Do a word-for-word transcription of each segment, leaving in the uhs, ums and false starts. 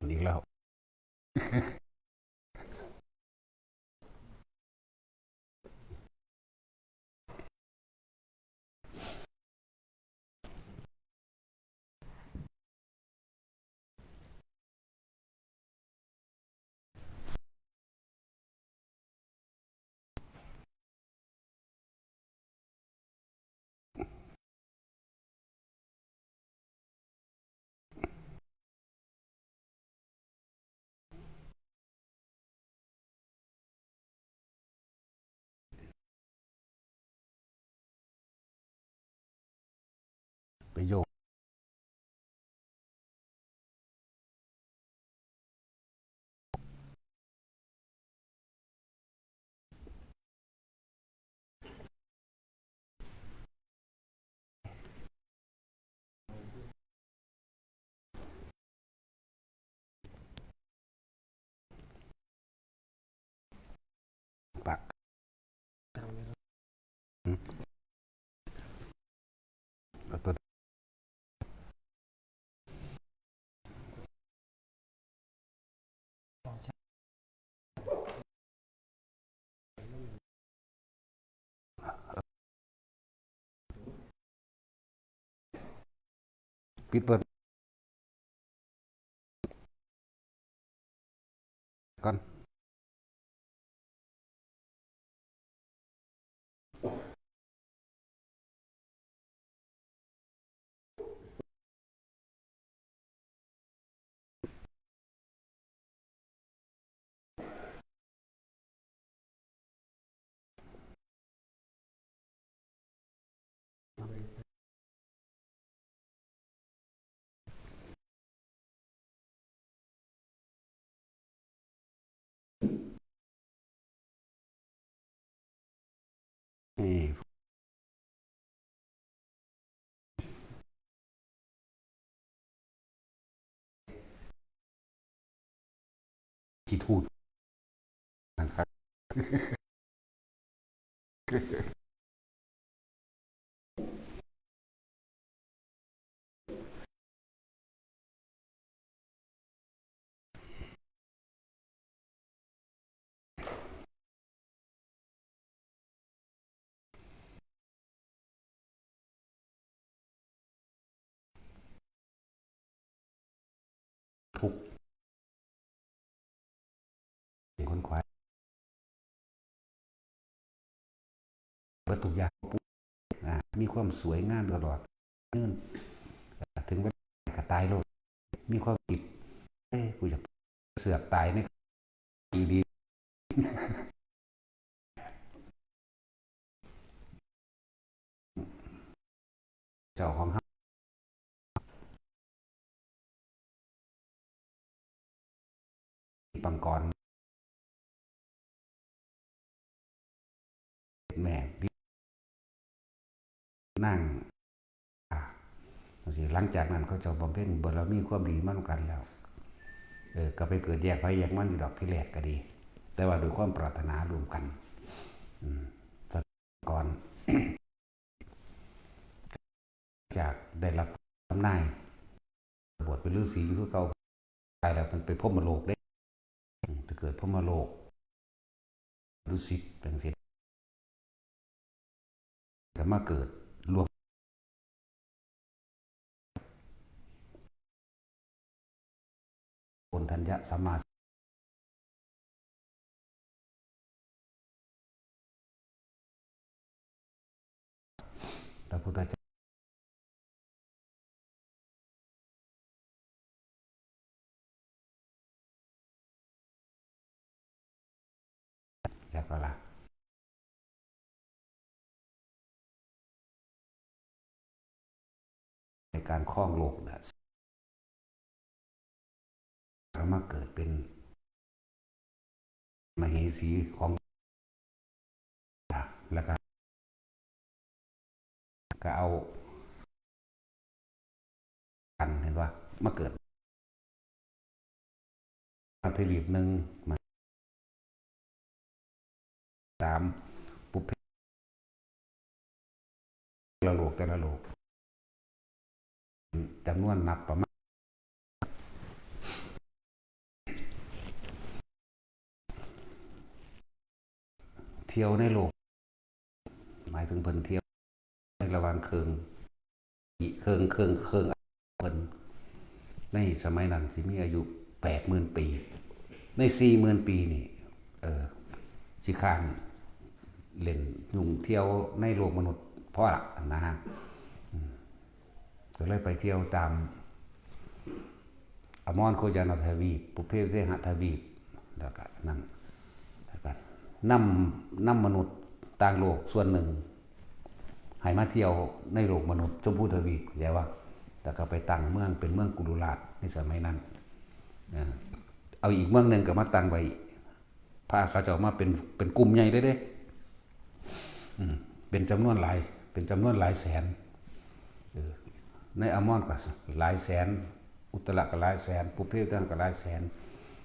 อีกแล้ว ไปโยก ปาก เอาตัว ปิดเปิดก่อน เอ้ย ที่ทูตนะครับ ทุกข์ เป็นคนขวาย เบิดทุกอย่าง อ่า มีความสวยงามตลอด ยืน อ่า ถึงเวลาก็ตายโลด มีความคิด เอ้ย กูอยากเสือกตายใน อีดี เจ้าของเฮา ปังกร แม่ นาง อ่า จั่งซี้ หลังจากนั้นเขาเจ้าบำเพ็ญบารมีความดีมานำกันแล้ว เออ ก็ไปเกิดแยกไผแยกมันอยู่ดอกทีแรกก็ดี แต่ว่าด้วยความปรารถนาร่วมกัน อืม ก่อน จากได้รับคำนาย บวชเป็นฤาษีอยู่คือเก่า ตายแล้วมันไปพรหมโลกเด้ อืม ไปเกิดพรหมโลก ดุสิตจั่งซี้ ก็มาเกิดรวม โกณฑัญญะสัมมา พระพุทธเจ้า จักก็ละ ในการครองโลกนะ ก็มาเกิดเป็นมเหสีของ แล้วก็ ก็เอากัน เห็นว่ามาเกิด มาทวีปหนึ่ง มา สาม ปุพเพ แต่ละโลก แต่ละโลก จำนวนนับประมาณ ที่ยวในโลก หมายถึงเพิ่นเที่ยวในระหว่างเครื่อง เครื่อง เครื่อง เครื่องเพิ่น ในสมัยนั้นสิมีอายุแปดหมื่นปี ในสี่หมื่นปีนี่ เออ สิข้างเล่นยุ่งเที่ยวในโลกมนุษย์พอละนะฮะ อืม ก็เลยไปเที่ยวตามอมรโคจรทวีป ปุพเพวิเทหทวีป แล้วก็นั่น แล้วก็นำ นำมนุษย์ต่างโลกส่วนหนึ่ง ให้มาเที่ยวในโลกมนุษย์ชมพูทวีป เข้าใจว่า แล้วก็ไปตั้งเมืองเป็นเมืองกุลุราชในสมัยนั้น เอ่อ เอาอีกเมืองหนึ่งก็มาตั้งไว้ พาเขาเจ้ามาเป็น เป็นกลุ่มใหญ่เลยเด้ อืม เป็นจำนวนหลาย เป็นจำนวนหลายแสน เออ ในอมรก็หลายแสน อุตตระก็หลายแสน ปุพเพวิเทหก็หลายแสน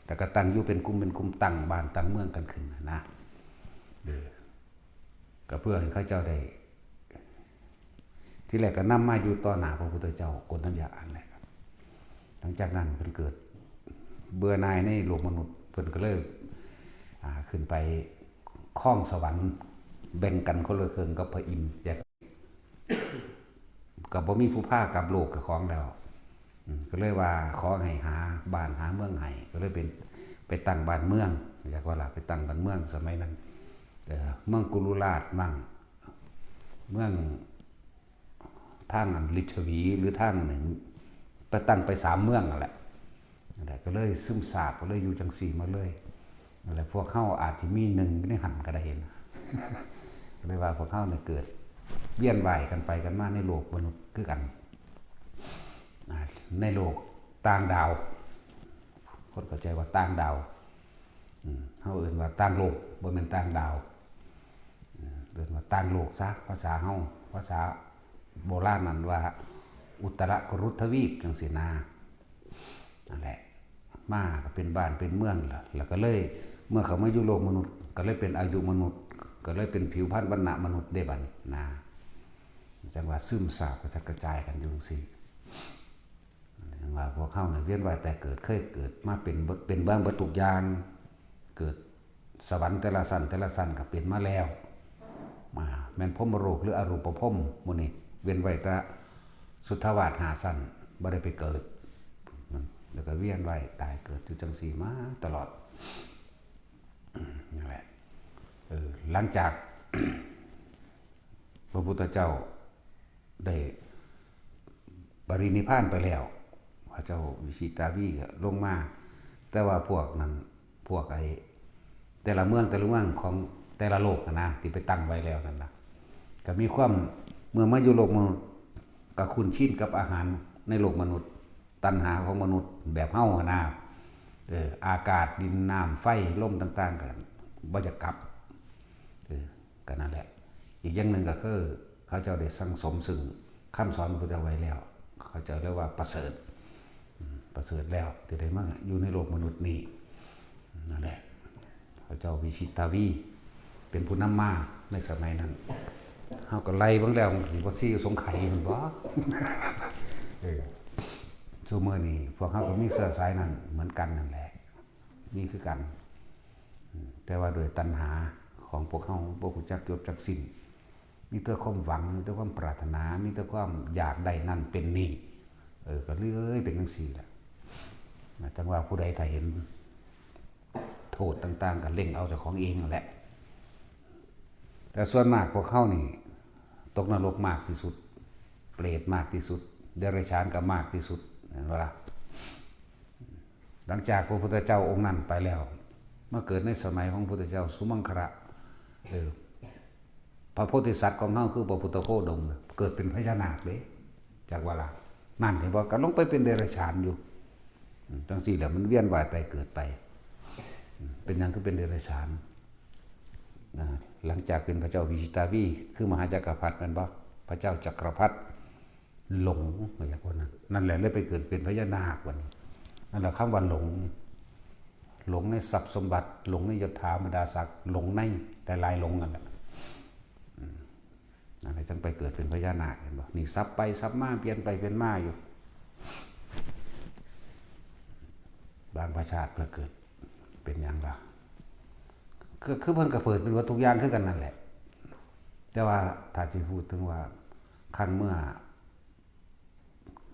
แต่ก็ตั้งอยู่เป็นกลุ่มเป็นกลุ่ม ตั้งบ้านตั้งเมืองกันขึ้นนะ เออ ก็เพื่อให้เขาเจ้าได้ ที่แรกก็นำมาอยู่ต่อหน้าพระพุทธเจ้าโกณฑัญญะอันแหละ หลังจากนั้นเพิ่นเกิดเบื่อหน่ายในโลกมนุษย์ เพิ่นก็เลย อ่า ขึ้นไปครองสวรรค์ แบ่งกันคนละเครื่องกับพระอินทร์ แยก ก็บ่มีผู้พากลับโลกกับของแล้ว อืม ก็เลยว่าขอให้หาบ้านหาเมืองให้ ก็เลยเป็น ไปตั้งบ้านเมือง เรียกว่าล่ะ ไปตั้งบ้านเมืองสมัยนั้น เอ่อ เมืองกุลุราชมั่ง เมืองทางอันลิชวี หรือทางอันหนึ่ง ไปตั้งไปสามเมืองนั่นแหละ นั่นแหละ ก็เลยซึมซาบ ก็เลยอยู่จังซี่มาเลย นั่นแหละ พวกเฮาอาจสิมีหนึ่งอยู่ในหั่นก็ได้นะ ก็เลยว่าพวกเฮาเนี่ยเกิดเวียนว่ายกันไปกันมาในโลกมนุษย์คือกัน อ่า ในโลกต่างดาว คนเข้าใจว่าต่างดาว อืม เฮาเอิ้นว่าต่างโลก บ่แม่นต่างดาว อืม เอิ้นว่าต่างโลกซะ ภาษาเฮา ภาษาโบราณนั้นว่าอุตตรกุรุทวีปจังซี่นะ นั่นแหละ มาก็เป็นบ้านเป็นเมืองล่ะ แล้วก็เลย เมื่อเขามาอยู่โลกมนุษย์ ก็เลยเป็นอายุมนุษย์ ก็เลยเป็นผิวพรรณวรรณะมนุษย์ได้บัดนี้นะ จังว่าซึมซาบกระจัดกระจายกันอยู่จังซี่ จังว่าพวกเฮาเนี่ยเวียนว่ายแต่เกิด เคยเกิดมาเป็น เป็นเบิ่งเบิดทุกอย่าง เกิดสวรรค์แต่ละชั้นแต่ละชั้นก็เป็นมาแล้ว มาแม่นพรหมโลกหรืออรูปพรหมหมู่นี้ เว้นไว้แต่สุทธาวาสห้าชั้น บ่ได้ไปเกิด แล้วก็เวียนว่ายตายเกิดอยู่จังซี่มาตลอด นั่นแหละ เออ หลังจาก พระพุทธเจ้าได้ปรินิพพานไปแล้ว พระเจ้าวิชิตาวีก็ลงมา แต่ว่าพวกนั้น พวกไอ้แต่ละเมืองแต่ละเมืองของแต่ละโลกหั้นนะ ที่ไปตั้งไว้แล้วนั่นนะ ก็มีความ เมื่อมาอยู่โลกมนุษย์ ก็คุ้นชินกับอาหารในโลกมนุษย์ ตัณหาของมนุษย์แบบเฮาหั้นนะ เออ อากาศ ดิน น้ำ ไฟ ลมต่างๆ ก็บ่อยากกลับ เออ ก็นั่นแหละ อีกอย่างหนึ่งก็คือ เขาเจ้าได้สั่งสมซึ่งคำสอนพระพุทธเจ้าไว้แล้ว เขาเจ้าเรียกว่าประเสริฐ อืม ประเสริฐแล้วที่ได้มาอยู่ในโลกมนุษย์นี้ นั่นแหละ พระเจ้าวิชิตาวี เป็นผู้นำมาในสมัยนั้น เฮาก็ไล่เบิ่งแล้ว สิบ่ซี่สงไขยแม่นบ่ เออ ซุมื้อนี้พวกเฮาก็มีเชื้อสายนั้นเหมือนกันนั่นแหละ มีคือกัน อืม แต่ว่าโดยตัณหาของพวกเฮาบ่รู้จักจบจักสิ้น มีแต่ความหวัง มีแต่ความปรารถนา มีแต่ความอยากได้นั่นเป็นนี่ เออ ก็เลยเป็นจังซี่แหละ จังว่าผู้ใดถ้าเห็นโทษต่างๆ ก็เล็งเอาเจ้าของเองนั่นแหละ แต่ส่วนมากพวกเฮานี่ ตกนรกมากที่สุด เปรตมากที่สุด เดรัจฉานก็มากที่สุด เห็นบ่ล่ะ หลังจากพระพุทธเจ้าองค์นั้นไปแล้ว มาเกิดในสมัยของพระพุทธเจ้าสุมังคละ เออ พระโพธิสัตว์ของเฮาคือพระพุทธโคดม เกิดเป็นพญานาคเด้ จักว่าล่ะ นั่นเห็นบ่ ก็ลงไปเป็นเดรัจฉานอยู่ อืม จังซี่แหละ มันเวียนว่ายตายเกิดไป อืม เป็นหยังคือเป็นเดรัจฉาน นะ หลังจากเป็นพระเจ้าวิชิตาวี คือมหาจักรพรรดิแม่นบ่ พระเจ้าจักรพรรดิหลง ว่าอย่างนั้น นั่นแหละเลยไปเกิดเป็นพญานาคบัดนี้ นั่นแหละคำว่าหลง หลงในทรัพย์สมบัติ หลงในยศถาบรรดาศักดิ์ หลงในหลายๆ หลงนั่นแหละ อืม นั่นแหละจังไปเกิดเป็นพญานาค เห็นบ่ นี่สับไปสับมา เปลี่ยนไปเปลี่ยนมาอยู่ บางประชาติเพื่อเกิดเป็นหยังล่ะ คือคือเพิ่นก็เปิดเป็นเบิดทุกอย่างคือกันนั่นแหละ แต่ว่าถ้าสิพูดถึงว่าครั้งเมื่อ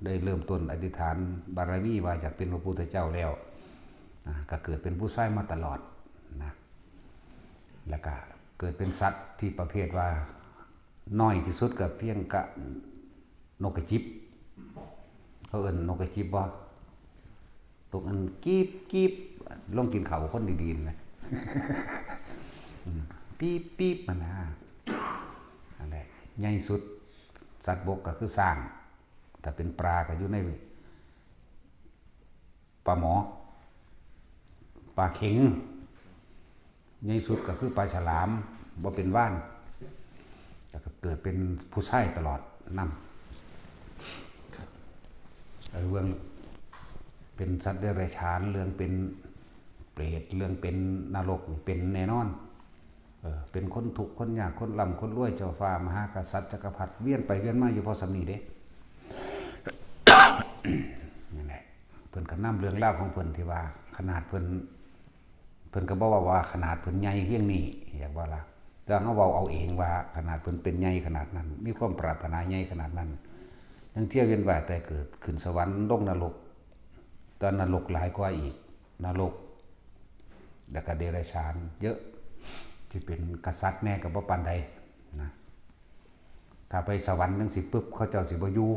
ได้เริ่มต้นอธิษฐานบารมีว่าอยากเป็นพระพุทธเจ้าแล้ว อ่า ก็เกิดเป็นผู้ชายมาตลอดนะ แล้วก็เกิดเป็นสัตว์ที่ประเภทว่าน้อยที่สุดก็เพียงกะนกกระจิบ เขาเอิ้นนกกระจิบบ่ นกอันกีบกีบ ลงกินข้าวคนดีๆนะ อืม ปี๊บปี๊บมันนะ นั่นแหละ ใหญ่สุดสัตว์บกก็คือช้าง ถ้าเป็นปลาก็อยู่ในปลาหมอ ปลาเข็ง ใหญ่สุดก็คือปลาฉลาม บ่เป็นว่าน แล้วก็เกิดเป็นผู้ชายตลอดนำ เออ เรื่องเป็นสัตว์เดรัจฉาน เรื่องเป็นเปรต เรื่องเป็นนรกนี่เป็นแน่นอน เออ เป็นคนทุกข์คนยาก คนร่ำคนรวย เจ้าฟ้ามหากษัตริย์จักรพรรดิ เวียนไปเวียนมาอยู่พอส่ำนี้เด้ นั่นแหละ เพิ่นก็นำเรื่องราวของเพิ่นที่ว่าขนาดเพิ่น เพิ่นก็บ่เว้าว่าขนาดเพิ่นใหญ่เพียงนี้ อยากว่าล่ะ แต่เฮาเว้าเอาเองว่าขนาดเพิ่นเป็นใหญ่ขนาดนั้น มีความปรารถนาใหญ่ขนาดนั้น ยังเที่ยวเวียนว่ายตายเกิด ขึ้นสวรรค์ ลงนรก แต่นรกหลายกว่าอีก นรก แล้วก็เดรัจฉานเยอะ ที่เป็นกษัตริย์แน่ก็บ่ปานใดนะ ถ้าไปสวรรค์จั่งซี้ปึ๊บ เขาเจ้าสิบ่อยู่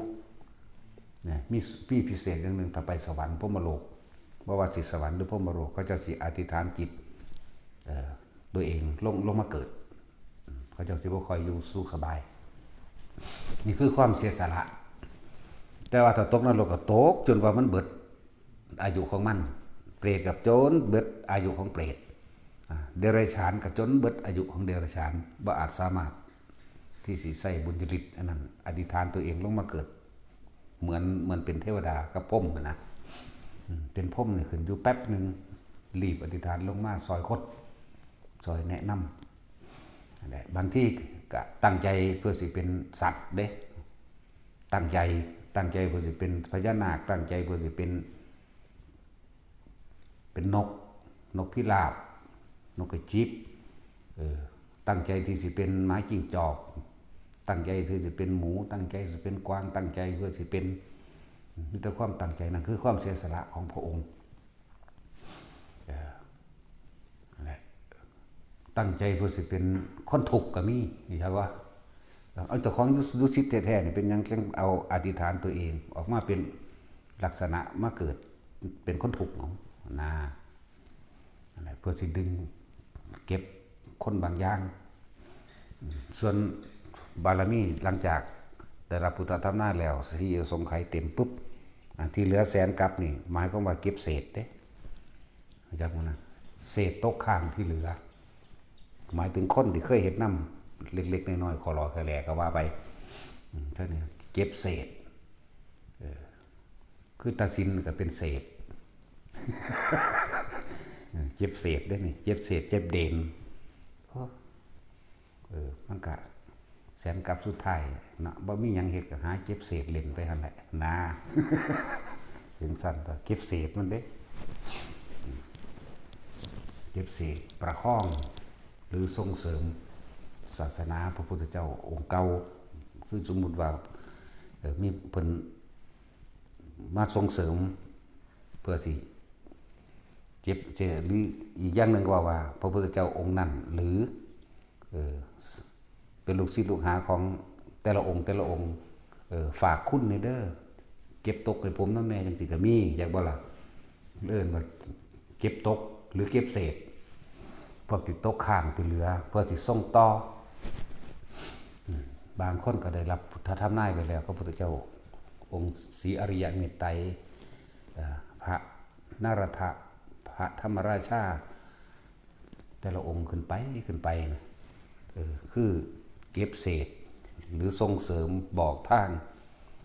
เนี่ย มี มีพิเศษอย่างหนึ่ง ถ้าไปสวรรค์พรหมโลก บ่ว่าสิสวรรค์หรือพรหมโลก เขาเจ้าสิอธิษฐานจิต เอ่อ ตัวเองลง ลงมาเกิด เขาเจ้าสิบ่ค่อยอยู่สุขสบาย นี่คือความเสียสละ แต่ว่าถ้าตกนรกก็ตกจนว่ามันเบิดอายุของมัน เปรตก็จนเบิดอายุของเปรต อ่า เดรัจฉานก็จนเบิดอายุของเดรัจฉาน บ่อาจสามารถที่สิใช้บุญญาฤทธิ์อันนั้น อธิษฐานตัวเองลงมาเกิด เหมือน เหมือนเป็นเทวดากับพรหมหั้นนะ อืม เป็นพรหมนี่ขึ้นอยู่แป๊บหนึ่ง รีบอธิษฐานลงมาซอยคน ซอยแนะนำ นั่นแหละ บางทีก็ตั้งใจเพื่อสิเป็นสัตว์เด้ ตั้งใจ ตั้งใจเพื่อสิเป็นพญานาค ตั้งใจเพื่อสิเป็น เป็นนก นกพิราบ นกกระจิบ เออ ตั้งใจที่สิเป็นหมาจิ้งจอก ตั้งใจที่สิเป็นหมู ตั้งใจสิเป็นกวาง ตั้งใจเพื่อสิเป็น มีแต่ความตั้งใจ นั่นคือความเสียสละของพระองค์ เออ นั่นแหละ ตั้งใจเพื่อสิเป็นคนทุกข์ก็มี เข้าใจบ่ เอาเจ้าของดุสิตแท้ๆ นี่เป็นหยังจั่งเอาอธิษฐานตัวเอง ออกมาเป็นลักษณะมาเกิดเป็นคนทุกข์เนาะ นะ นั่นแหละ เพื่อสิดึงเก็บคนบางอย่าง อืม ส่วนบารมีหลังจากได้รับพุทธธรรมนาแล้ว สี่อสงไขยเต็มปุ๊บ อ่ะ ที่เหลือแสนกัปนี่ หมายความว่าเก็บเศษเด้ รู้จักบ่นะ เศษตกค้างที่เหลือ หมายถึงคนที่เคยเฮ็ดนำ เล็กๆ น้อยๆ ขอหลอแค่แหล่ก็ว่าไป อืม เท่านี้ เก็บเศษ เออ คือตาซินก็เป็นเศษ เออ เก็บเศษเด้นี่ เก็บเศษ เก็บเด่น โอ้ เออ มันก็แสนกัปสุดท้ายเนาะ บ่มีหยังเฮ็ดก็หาเก็บเศษเล่นไปหั่นแหละนะ เป็นซั่นตัว เก็บเศษมันเด้ เก็บเศษประคอง หรือส่งเสริมศาสนาพระพุทธเจ้าองค์เก่า คือสมมุติว่า เอ่อ มีเพิ่นมาส่งเสริม เพื่อสิเก็บ หรืออีกอย่างหนึ่งก็ว่า ว่าพระพุทธเจ้าองค์นั้น หรือ เอ่อ เป็นลูกศิษย์ลูกหาของแต่ละองค์แต่ละองค์ เอ่อ ฝากคุณแหน่เด้อ เก็บตกให้ผมนำแหน่ จั่งซี้ก็มี จักบ่ล่ะ เอิ้นว่าเก็บตกหรือเก็บเศษ พวกที่ตกค้างที่เหลือ เพื่อสิส่งต่อ อืม บางคนก็ได้รับพุทธธรรมนายไปแล้ว พระพุทธเจ้าองค์ศรีอริยเมตไตรย เอ่อ พระนรธะ พระธรรมราชา แต่ละองค์ขึ้นไป ขึ้นไปนะ เออ คือเก็บเศษ หรือส่งเสริมบอกทาง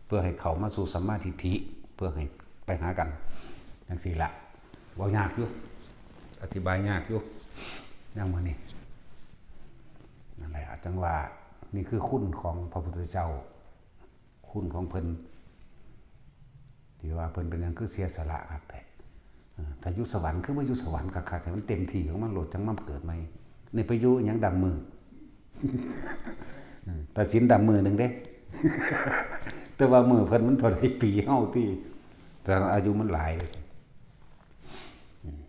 เพื่อให้เข้ามาสู่สัมมาทิฏฐิ เพื่อให้ไปหากัน จั่งซี้ละ เว้ายากอยู่ อธิบายยากอยู่ อย่างมื้อนี้ นั่นแหละ จั่งว่า นี่คือคุณของพระพุทธเจ้า คุณของเพิ่น ที่ว่าเพิ่นเป็นหยังคือเสียสละคักแท้ เออ ถ้าอยู่สวรรค์คือบ่อยู่สวรรค์คักๆ ให้มันเต็มที่ของมันโลด จั่งมาเกิดใหม่ นี่ไปอยู่หยังดำมือ อืม ตัดสินดำมือหนึ่งเด้ แต่ว่ามือเพิ่นมันเท่าใดปีเฮาติ แต่อายุมันหลายเลยสิ อืม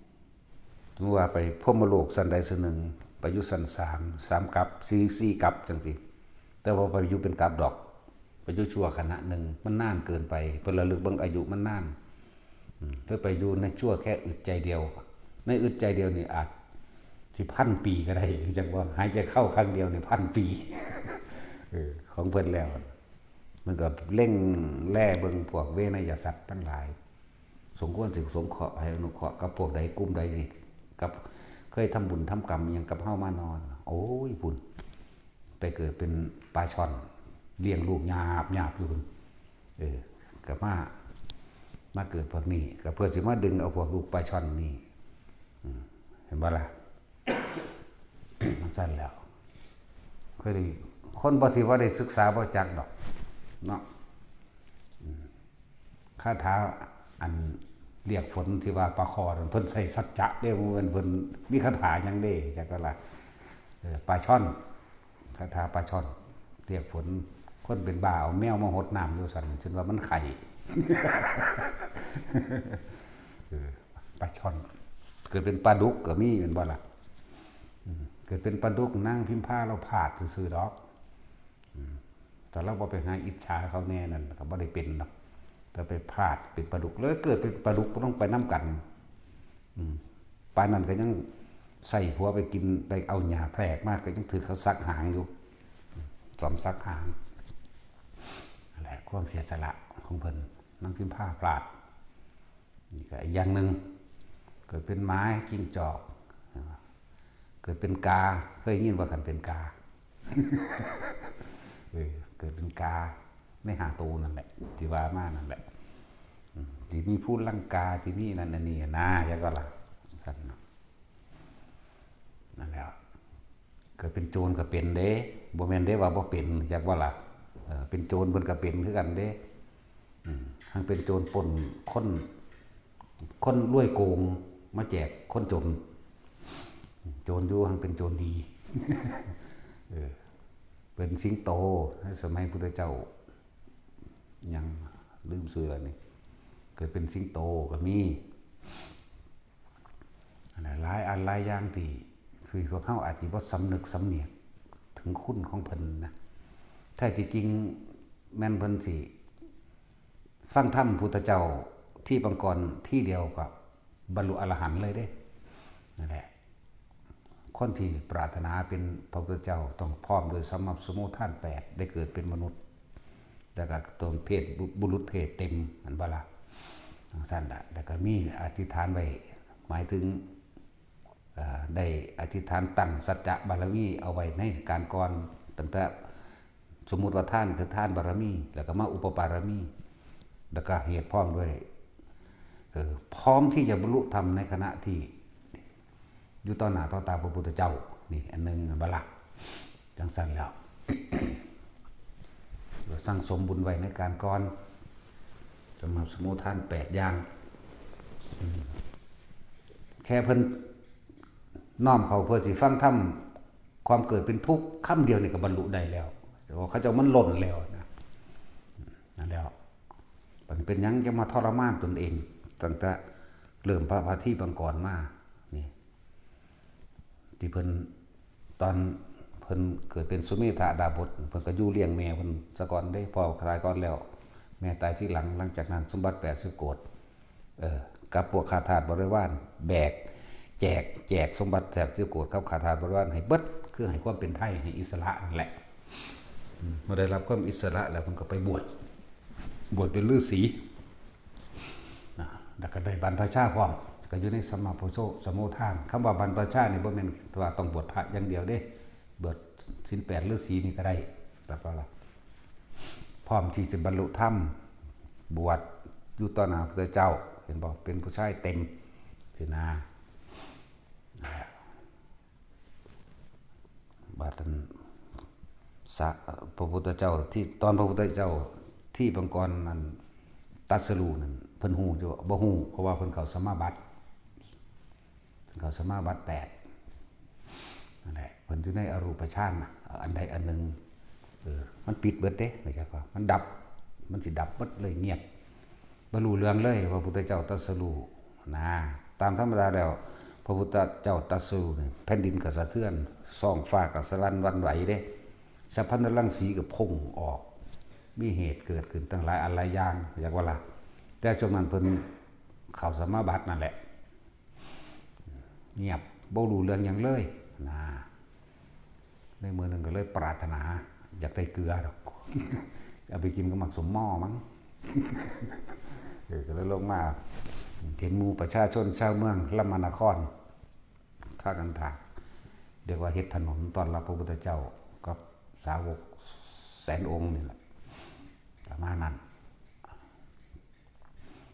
สมมุติว่าไปพรหมโลกชั้นใดชั้นหนึ่ง ไปอยู่ชั้นสาม สามกับ สี่ สี่กับจังซี่ แต่ว่าไปอยู่เป็นกับดอก ไปอยู่ชั่วขณะหนึ่ง มันนานเกินไป เพิ่นระลึกเบิ่งอายุมันนาน อืม เธอไปอยู่ในชั่วแค่อึดใจเดียว ในอึดใจเดียวนี่อาจสิพันปีก็ได้ จังว่าหายใจเข้าครั้งเดียวนี่พันปี เออ ของเพิ่นแล้ว มันก็เล็งแลเบิ่งพวกเวนยสัตว์ทั้งหลาย สมควรสิสงเคราะห์ให้อนุเคราะห์กับพวกใดกลุ่มใดนี่ กับเคยทำบุญทำกรรมอิหยังกับเฮามาน้อ โอ้ย พุ่น ไปเกิดเป็นปลาช่อน เลี้ยงลูกหยาบๆอยู่พุ่น เออ ก็มา มาเกิดพวกนี้ ก็เพื่อสิมาดึงเอาพวกลูกปลาช่อนนี่ อืม เห็นบ่ล่ะ จั่งซั้นแล้ว เคยได้ คนบ่ที่ว่าได้ศึกษาบ่จักดอก เนาะ อืม คาถาอันเรียกฝนที่ว่าปลาคอนั่น เพิ่นใส่สัจจะเด้ บ่แม่นเพิ่นมีคาถาหยังเด้ จักก็ล่ะ เออ ปลาช่อน คาถาปลาช่อน เรียกฝน คนเป็นบ้าเอาแมวมาหดน้ำอยู่ซั่น จนว่ามันไข้ เออ ปลาช่อน เกิดเป็นปลาดุกก็มี แม่นบ่ล่ะ อืม เกิดเป็นปลาดุก นางพิมพาลาวพลาดซื่อๆดอก อืม ถ้าลาวบ่ไปหาอิจฉาเขาแน่นั่นก็บ่ได้เป็นดอก แต่ไปพลาดเป็นปลาดุก แล้วเกิดเป็นปลาดุกก็ต้องไปนำกัน อืม ปานนั้นก็ยังใส่ผัวไปกิน ไปเอาหญ้าแพรกมา ก็ยังถือเขาสักหางอยู่ สอมสักหาง นั่นแหละความเสียสละของเพิ่น นางพิมพาพลาด นี่ก็อีกอย่างหนึ่ง เกิดเป็นหมา จิ้งจอก เกิดเป็นกา เคยยินว่าคันเป็นกา เออ เกิดเป็นกา ในห้าตัวนั่นแหละ ที่ว่ามานั่นแหละ อืม ที่มีภูลังกา ที่มีนั่นอันนี้นะ แล้วก็ล่ะ ซั่นเนาะ นั่นแหละ เกิดเป็นโจรก็เป็นเด้ บ่แม่นเด้ว่าบ่เป็น จักว่าล่ะ เออ เป็นโจรเพิ่นก็เป็นคือกันเด้ อืม หั้นเป็นโจรปล้นคน คนรวยโกงมาแจกคนจน โจรอยู่หั้นเป็นโจรดี เออ เป็นสิงโต ในสมัยพุทธเจ้า ยังลืมชื่อแล้วนี่ เกิดเป็นสิงโตก็มี อันนั้นหลายอันหลายอย่างที่ คือพวกเฮาอาจสิบ่สำนึกสำเนียกถึงคุณของเพิ่นนะ แท้ที่จริงแม่นเพิ่นสิฟังธรรมพุทธเจ้าที่ปางก่อนที่เดียวก็บรรลุอรหันต์เลยเด้ นั่นแหละ คนที่ปรารถนาเป็นพระพุทธเจ้าต้องพร้อมด้วยสัมมาสมุทฐานแปด ได้เกิดเป็นมนุษย์ แล้วก็ตนเพศบุ บุรุษเพศเต็ม แม่นบ่ล่ะ จั่งซั่นล่ะ แล้วก็มีอธิษฐานไว้ หมายถึง เอ่อ ได้อธิษฐานตั้งสัจจะบารมีเอาไว้ในการก่อน ตั้งแต่สมมุติว่าทานคือทานบารมี แล้วก็มาอุปปารมี แล้วก็เหตุพร้อมด้วย เอ่อ พร้อมที่จะบรรลุธรรมในขณะที่อยู่ต่อหน้าต่อตาพระพุทธเจ้า นี่อันหนึ่ง แม่นบ่ล่ะ จั่งซั่นแล้ว สั่งสมบุญไว้ในการก่อน สำหรับสมุทฐานแปดอย่าง อืม แค่เพิ่นน้อมเข้าเพื่อสิฟังธรรม ความเกิดเป็นทุกข์คำเดียวนี่ก็บรรลุได้แล้ว แต่ว่าเขาเจ้ามันล้นแล้วนะ นั่นแล้ว มันเป็นหยังจะมาทรมานตนเอง ตั้งแต่เริ่มพระพาทีปางก่อนมา นี่ ที่เพิ่น ตอนเพิ่นเกิดเป็นสุเมธาดาบส เพิ่นก็อยู่เลี้ยงแม่เพิ่นซะก่อนเด้ พ่อตายก่อนแล้ว แม่ตายทีหลัง หลังจากนั้นสมบัติแปดสิบโกฏ เออ กับพวกข้าทาสบริวาร แบก แจก แจกสมบัติแปดสิบโกฏกับข้าทาสบริวารให้เบิด คือให้ความเป็นไทย ให้อิสระนั่นแหละ อืม เมื่อได้รับความอิสระแล้วเพิ่นก็ไปบวช บวชเป็นฤาษี นะ แล้วก็ได้บรรพชาพร้อม ก็อยู่ในสัมมาปุริโสสมุทฐาน คำว่าบรรพชานี่บ่แม่นว่าต้องบวชพระอย่างเดียวเด้ บวชศีลแปดฤาษีนี่ก็ได้ แล้วก็ละ พร้อมที่จะบรรลุธรรม บวชอยู่ต่อหน้าพระพุทธเจ้า เห็นบ่ เป็นผู้ชายเต็ม สินะ บาดนั้น สะ พระพุทธเจ้าที่ ตอนพระพุทธเจ้าที่ปางก่อนนั้นตรัสรู้นั้น เพิ่นฮู้อยู่บ่ ฮู้ เพราะว่าเพิ่นเข้าสมาบัติ เพิ่นเข้าสมาบัติแปด นั่นแหละ เพิ่นอยู่ในอรูปฌานน่ะ อันใดอันหนึ่ง เออ มันปิดเบิดเด้ เข้าใจบ่ มันดับ มันสิดับเบิดเลย เงียบ บ่รู้เรื่องเลยว่าพระพุทธเจ้าตรัสรู้นะ ตามธรรมดาแล้ว พระพุทธเจ้าตรัสรู้นี่ แผ่นดินก็สะเทือน ท้องฟ้าก็สะหลั่นหวั่นไหวเด้ สัพพัญญรังสีก็พุ่งออก มีเหตุเกิดขึ้นตั้งหลายอันหลายอย่าง อยากว่าล่ะ แต่ช่วงนั้นเพิ่นเข้าสมาบัตินั่นแหละ เงียบ บ่รู้เรื่องหยังเลยนะ ในมื้อหนึ่งก็เลยปรารถนา อยากได้เกลือดอก เอาไปกินกับหมากสมหม้อมั้ง เออ ก็เลยลงมา เห็นหมู่ประชาชนชาวเมืองลำมานคร พากันถาก เรียกว่าเฮ็ดถนนต้อนรับพระพุทธเจ้ากับสาวกแสนองค์นี่แหละ ประมาณนั้น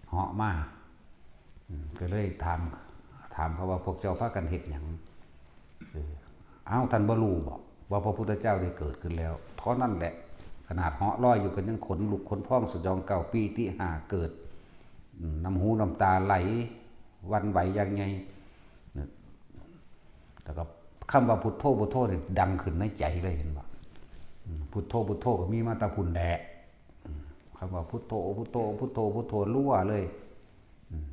เหาะมา อืม ก็เลยถาม ถามเขาว่า "พวกเจ้าพากันเฮ็ดหยัง?" เออ "เอ้า ท่านบ่รู้บ่ว่าพระพุทธเจ้าได้เกิดขึ้นแล้ว?" เท่านั้นแหละ ขนาดเหาะลอยอยู่กันยังขนลุกขนพองสยองเกล้า ปีติห้าเกิด อืม น้ำหูน้ำตาไหล หวั่นไหวอย่างใหญ่ นะ แล้วก็คำว่าพุทโธ พุทโธนี่ดังขึ้นในใจเลย เห็นบ่ อืม พุทโธ พุทโธก็มีมาแต่พุ้นแหละ อืม คำว่าพุทโธ พุทโธ พุทโธ พุทโธ รัวเลย อืม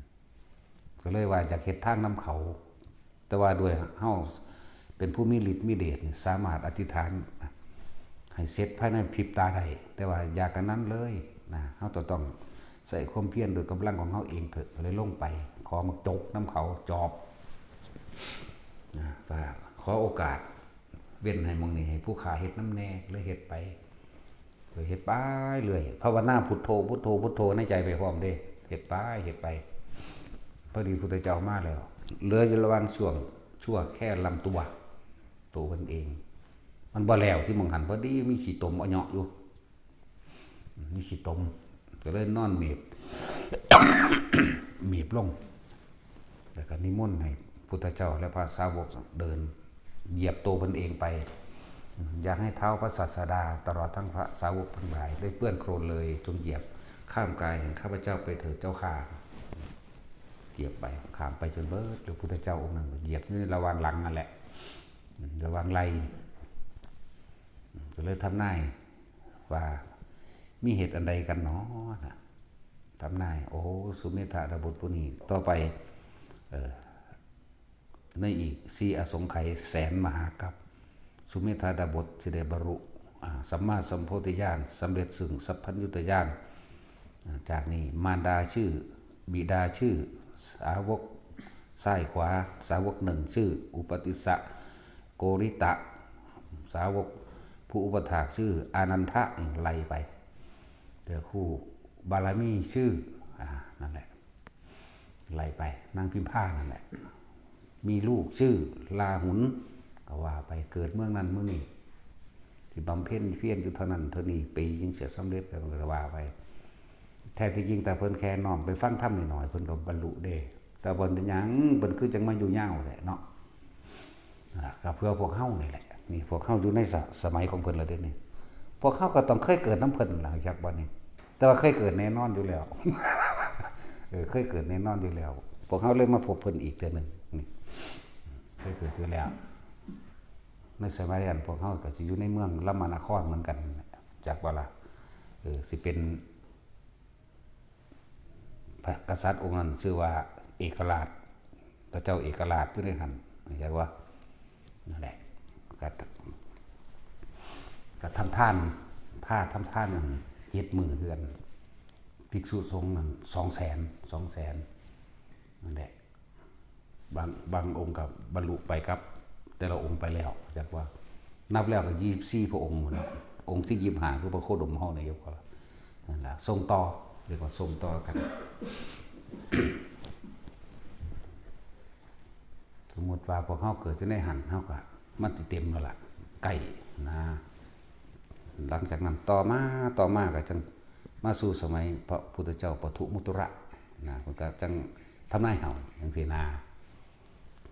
ก็เลยว่าอยากเฮ็ดทางนำเขา แต่ว่าด้วยเฮาเป็นผู้มีฤทธิ์มีเดชนี่ สามารถอธิษฐานให้เสร็จภายในพริบตาได้ แต่ว่าอย่ากันนั้นเลยนะ เฮาจะต้องใช้ความเพียรโดยกำลังของเฮาเองเถอะ ก็เลยลงไป ขอหมากจกนำเขา จอบ นะ ก็ขอโอกาส เว้นให้หม่องนี้ให้ผู้ข้าเฮ็ดนำแหน่ เลยเฮ็ดไป ก็เฮ็ดไปเรื่อย ภาวนาพุทโธ พุทโธ พุทโธในใจไปพร้อมเด้ เฮ็ดไป เฮ็ดไป พอดีพุทธเจ้ามาแล้ว เหลืออยู่ระหว่างช่วงชั่วแค่ลำตัว ตัวเพิ่นเอง มันบ่แล้วที่หม่องหั้น พอดีมีขี้ตมเอาเหยาะอยู่ มีขี้ตม ก็เลยนอนเมีบ เมีบลง แล้วก็นิมนต์ให้พุทธเจ้าและพระสาวกเดินเหยียบตัวเพิ่นเองไป อยากให้ท้าวพระศาสดาตลอดทั้งพระสาวกทั้งหลายได้เปื้อนโคลนเลย จงเหยียบข้ามกายแห่งข้าพเจ้าไปเถิดเจ้าข้า เหยียบไป ข้ามไปจนเบิด แล้วพุทธเจ้าองค์นั้นก็เหยียบอยู่ในระหว่างหลังนั่นแหละ ระหว่างไหล่ ก็เลยทำนายว่ามีเหตุอันใดกันหนอนะ ทำนาย โอ้ สุเมธาดาบสผู้นี้ ต่อไป เอ่อ ในอีกสี่อสงไขยแสนมหากัป สุเมธาดาบสสิได้บรรลุ อ่า สัมมาสัมโพธิญาณ สำเร็จซึ่งสัพพัญญุตญาณ อ่า จากนี้มารดาชื่อ บิดาชื่อ สาวกซ้ายขวา สาวกหนึ่งชื่อ อุปติสสะโกริตะ สาวกผู้อุปถากชื่ออานันทะ ไล่ไป เจอคู่บารมีชื่อ อ่า นั่นแหละ ไล่ไป นางพิมพานั่นแหละ มีลูกชื่อลาหุน ก็ว่าไป เกิดเมืองนั้นเมืองนี้ ที่บำเพ็ญเพียรอยู่เท่านั้นเท่านี้ปีจึงเสียสำเร็จ แล้วก็ว่าไป แท้ที่จริงแต่เพิ่นแค่น้อมไปฟังธรรมนิดหน่อย เพิ่นก็บรรลุเด้ แต่เพิ่นเป็นหยัง เพิ่นคือจังมาอยู่ยาวแท้เนาะ อ่า ก็เพื่อพวกเฮานี่แหละ นี่พวกเฮาอยู่ในสะ สมัยของเพิ่นแล้วเด้นี่ พวกเฮาก็ต้องเคยเกิดนำเพิ่นล่ะ จักบ่นี่ แต่ว่าเคยเกิดแน่นอนอยู่แล้ว เออ เคยเกิดแน่นอนอยู่แล้ว พวกเฮาเลยมาพบเพิ่นอีกเทื่อหนึ่ง นี่ เคยเกิดอยู่แล้ว ในสมัยนั้นพวกเฮาก็สิอยู่ในเมืองลำมานครเหมือนกัน จักบ่ล่ะ เออ สิเป็น พระกษัตริย์องค์นั้นชื่อว่าเอกราช พระเจ้าเอกราชอยู่ในหั่น จักบ่ นั่นแหละ ก็ ก็ทำทาน พาทำทานนั่นเจ็ดมื้อคือกัน ภิกษุสงฆ์นั่นสองแสน สองแสน นั่นแหละ บาง บางองค์ก็บรรลุไปกับแต่ละองค์ไปแล้ว จักว่า นับแล้วก็ยี่สิบสี่พระองค์หมดนะ องค์ที่ยี่สิบห้าคือพระโคดมเฮาเนี่ย ยกว่า นั่นแหละ ส่งต่อ เรียกว่าส่งต่อกัน สมมุติว่าพวกเฮาเกิดอยู่ในหั่น เฮาก็ มันสิเต็มแล้วล่ะ ใกล้นะ หลังจากนั้นต่อมา ต่อมาก็จังมาสู่สมัยพระพุทธเจ้าปทุมมุตระนะ เพิ่นก็จังทำนายให้จังซี่นะ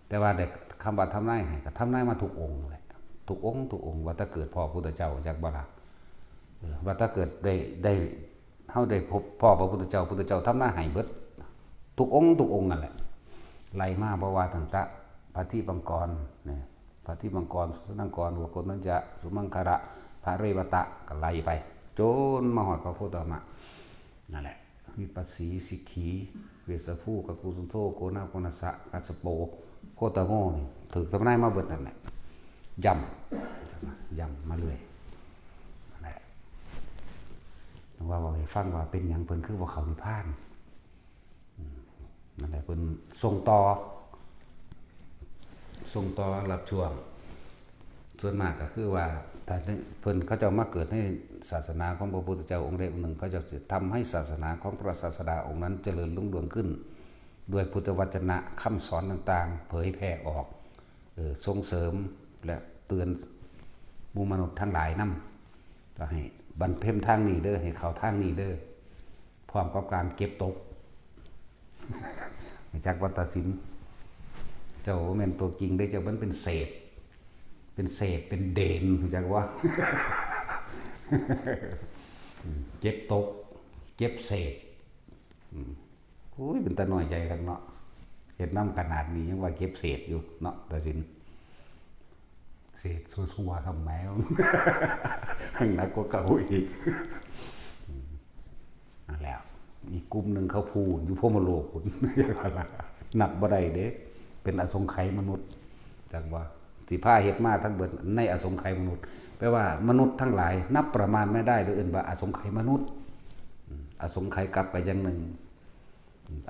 แต่ว่าได้คำว่าทำนายให้ก็ทำนายมาทุกองค์แหละ ทุกองค์ ทุกองค์ ว่าแต่เกิดพ้อพุทธเจ้า จักบ่ล่ะ เออ ว่าแต่เกิดได้ ได้ เฮาได้พบพ้อพระพุทธเจ้า พุทธเจ้าทำนายให้เบิด ทุกองค์ ทุกองค์นั่นแหละ ไล่มา เพราะว่าตั้งแต่พระทิปังกรเนี่ย พ ทิมังกร สุนังกร วโกณทัญจะ สุมังคละ พระเรวตะ ก็ไล่ไป จนมาฮอดพระโคตมะ นั่นแหละ วิปัสสี สิกขี เวสสภู กกุสุนโธ โกณาโกณัสสะ กัสสโป โคตโม นี่ ถืกทำนายมาเบิดนั่นแหละ ย่ำ ย่ำมาเรื่อย นั่นแหละ ว่าเว้าให้ฟังว่าเป็นหยังเพิ่นคือบ่เข้านิพพาน อืม นั่นแหละ เพิ่นส่งต่อ ส่งต่อรับช่วง ส่วนมากก็คือว่า ถ้าเพิ่นเขาเจ้ามาเกิดในศาสนาของพระพุทธเจ้าองค์ใดองค์หนึ่ง เขาเจ้าจะทำให้ศาสนาของพระศาสดาองค์นั้นเจริญรุ่งเรืองขึ้น ด้วยพุทธวจนะ คำสอนต่างๆ เผยแผ่ออก เออ ส่งเสริมและเตือนหมู่มนุษย์ทั้งหลายนำ ก็ให้บรรเพ็ญทางนี้เด้อ ให้เข้าทางนี้เด้อ พร้อมกับการเก็บตก จักวัตสิน เจ้าบ่แม่นตัวจริงเด้อ เจ้ามันเป็นเศษ เป็นเศษ เป็นเดน รู้จักบ่ เก็บตก เก็บเศษ อืม โอ้ย เป็นตาน้อยใจคักเนาะ เฮ็ดนำขนาดนี้ยังว่าเก็บเศษอยู่เนาะ ตาสิน เศษซัวๆ ทำไม หนักกว่าเก่าอีก อืม นั่นแหละ อีกกลุ่มหนึ่งเขาพูนอยู่พรหมโลกพุ้น นับบ่ได้เด้ เป็นอสงไขยมนุษย์ จักว่า สิพาเฮ็ดมาทั้งเบิดในอสงไขยมนุษย์ แปลว่ามนุษย์ทั้งหลายนับประมาณไม่ได้เลย เอิ้นว่าอสงไขยมนุษย์ อืม อสงไขยกลับไปอย่างหนึ่ง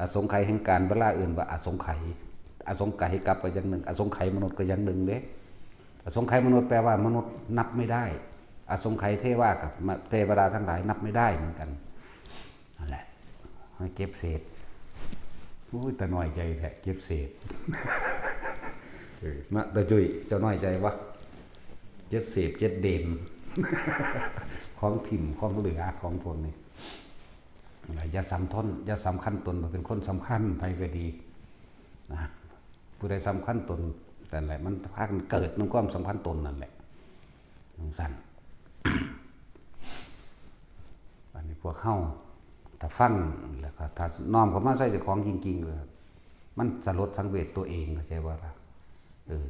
อสงไขยแห่งกาลเวลาเอิ้นว่าอสงไขย อสงไขยกลับก็อย่างหนึ่ง อสงไขยมนุษย์ก็อย่างหนึ่งเด้ อสงไขยมนุษย์แปลว่ามนุษย์นับไม่ได้ อสงไขยเทวากับเทวดาทั้งหลายนับไม่ได้เหมือนกัน นั่นแหละ ให้เก็บเศษ อุ้ย ตาน้อยใจแท้ เก็บเศษ เออ นะ ตาจุ้ย เจ้าน้อยใจวะ เจ็ดเศษ เจ็ดเดน ของถิ่ม ของเหลือ ของพวกนี้ อย่าสำทน อย่าสำคัญตนว่าเป็นคนสำคัญ ไผก็ดี นะ ผู้ใดสำคัญตน นั่นแหละ มันพากันเกิดนำความสำคัญตนนั่นแหละ จั่งซั้น อันนี้พวกเฮา ถ้าฟัง แล้วก็ถ้าน้อมเข้ามาใส่เจ้าของจริงๆ เลย มันสลดสังเวชตัวเอง เข้าใจบ่ล่ะ เออ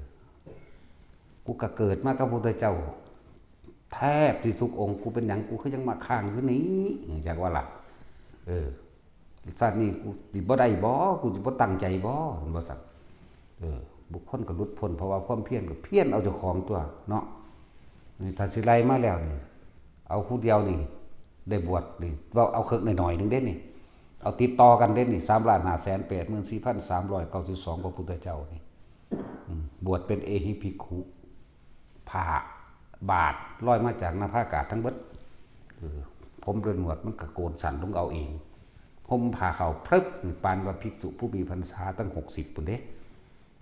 กูก็เกิดมากับพระพุทธเจ้า แทบสิทุกองค์ กูเป็นหยัง กูคือยังมาค้างอยู่นี่ จั่งว่าล่ะ เออ ชาตินี้กูสิบ่ได้บ่ กูสิบ่ตั้งใจบ่ เห็นบ่ซั่น เออ บุคคลก็หลุดพ้น เพราะว่าความเพียรก็เพียรเอาเจ้าของตัวเนาะ นี่ถ้าสิไล่มาแล้วนี่ เอาผู้เดียวนี่ ได้บวชนี่ เว้าเอาเคิกน้อยๆ หนึ่งเด้นี่ เอาติดต่อกันเด้นี่ สามล้านห้าแสนแปดหมื่นสี่พันสามร้อยเก้าสิบสอง พระพุทธเจ้านี่ อืม บวชเป็นเอหิภิกขุ ผ้าบาตรลอยมาจากหน้าผากาดทั้งเบิด เออ ผมเป็นหนวดมันก็โกนสั้นลงเอาเอง ห่มผ้าขาวพรึบ ปานว่าภิกษุผู้มีพรรษาตั้งหกสิบพุ้นเด้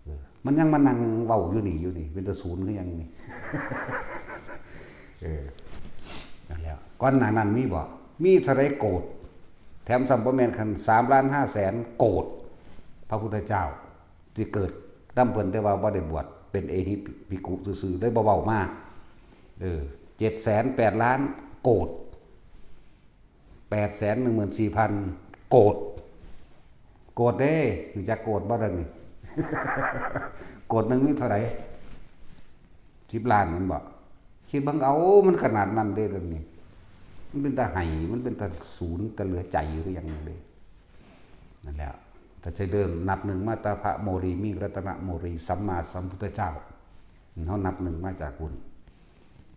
เออ มันยังมานั่งเว้าอยู่นี่ อยู่นี่ เป็นตาศูนย์คือหยังนี่ เออ นั่นแหละ ก่อนหน้านั้นมีบ่ มีเท่าใดโกรธ แถมซ้ำบ่แม่นคัน สามล้านห้าแสน โกรธ พระพุทธเจ้า สิเกิดนำเพิ่น แต่ว่าบ่ได้บวชเป็นเอหิภิกขุซื่อๆ เลยบ่เว้ามา เออ เจ็ดแสนแปดล้าน โกรธ แปดแสนหนึ่งหมื่นสี่พัน โกรธ โกรธเด้ รู้จักโกรธบ่ล่ะนี่ โกรธหนึ่งมีเท่าใด สิบล้านแม่นบ่ คิดเบิ่งเอา มันขนาดนั้นเด้เดี๋ยวนี้ มันเป็นตาไห้ มันเป็นตาศูนย์ ตาเหลือใจอยู่คือหยังนี่เด้ นั่นแหละ ถ้าจะเริ่มนับหนึ่งมาแต่พระโมลี มีรัตนโมลี สัมมาสัมพุทธเจ้า เฮานับหนึ่งมาจากพุ้น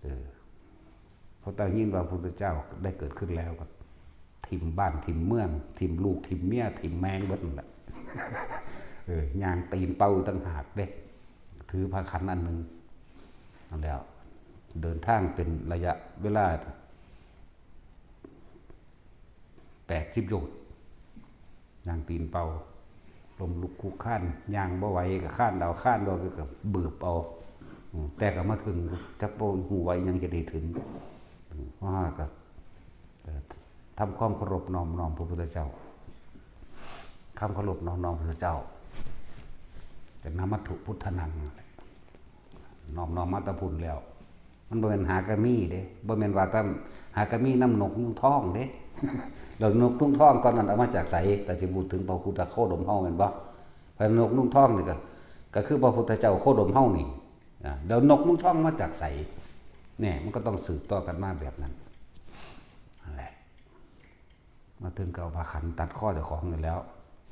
เออ เพราะแต่ยินว่าพระพุทธเจ้าได้เกิดขึ้นแล้วก็ถิ่มบ้านถิ่มเมือง ถิ่มลูกถิ่มเมียถิ่มแม่งเบิดนั่นแหละ เออ ย่างตีนเป้าอีกต่างหากเด้ ถือพระขันอันหนึ่ง นั่นแหละ เดินทางเป็นระยะเวลา แปดสิบโยชน์ ย่างตีนเป้า ล้มลุกคลุกคลาน ย่างบ่ไหวก็คลานเอา คลานบ่ไหวก็บืบเอา อืม แต่ก็มาถึง จักบ่ฮู้ว่าอิหยังจะได้ถึง อืม ว่าก็ เอ่อ ทำความเคารพน้อมน้อมพระพุทธเจ้า คำเคารพน้อมน้อมพระพุทธเจ้า แต่นมัตถุพุทธานังนั่นแหละ น้อมน้อมมาแต่พุ้นแล้ว มันบ่แม่นหากะมีเด้ บ่แม่นว่าแต่หากะมีนำนกยุงทองเด้ แล้วนกยุงทองตอนนั้นเอามาจากไส แต่สิพูดถึงพระพุทธโคดมเฮาแม่นบ่ พระนกยุงทองนี่ก็ ก็คือพระพุทธเจ้าโคดมเฮานี่ นะ เดี๋ยวนกมึงท่องมาจากไส เนี่ย มันก็ต้องสืบต่อกันมาแบบนั้น นั่นแหละ มาถึงก็เอาผ้าขันตัดคอเจ้าของอยู่แล้ว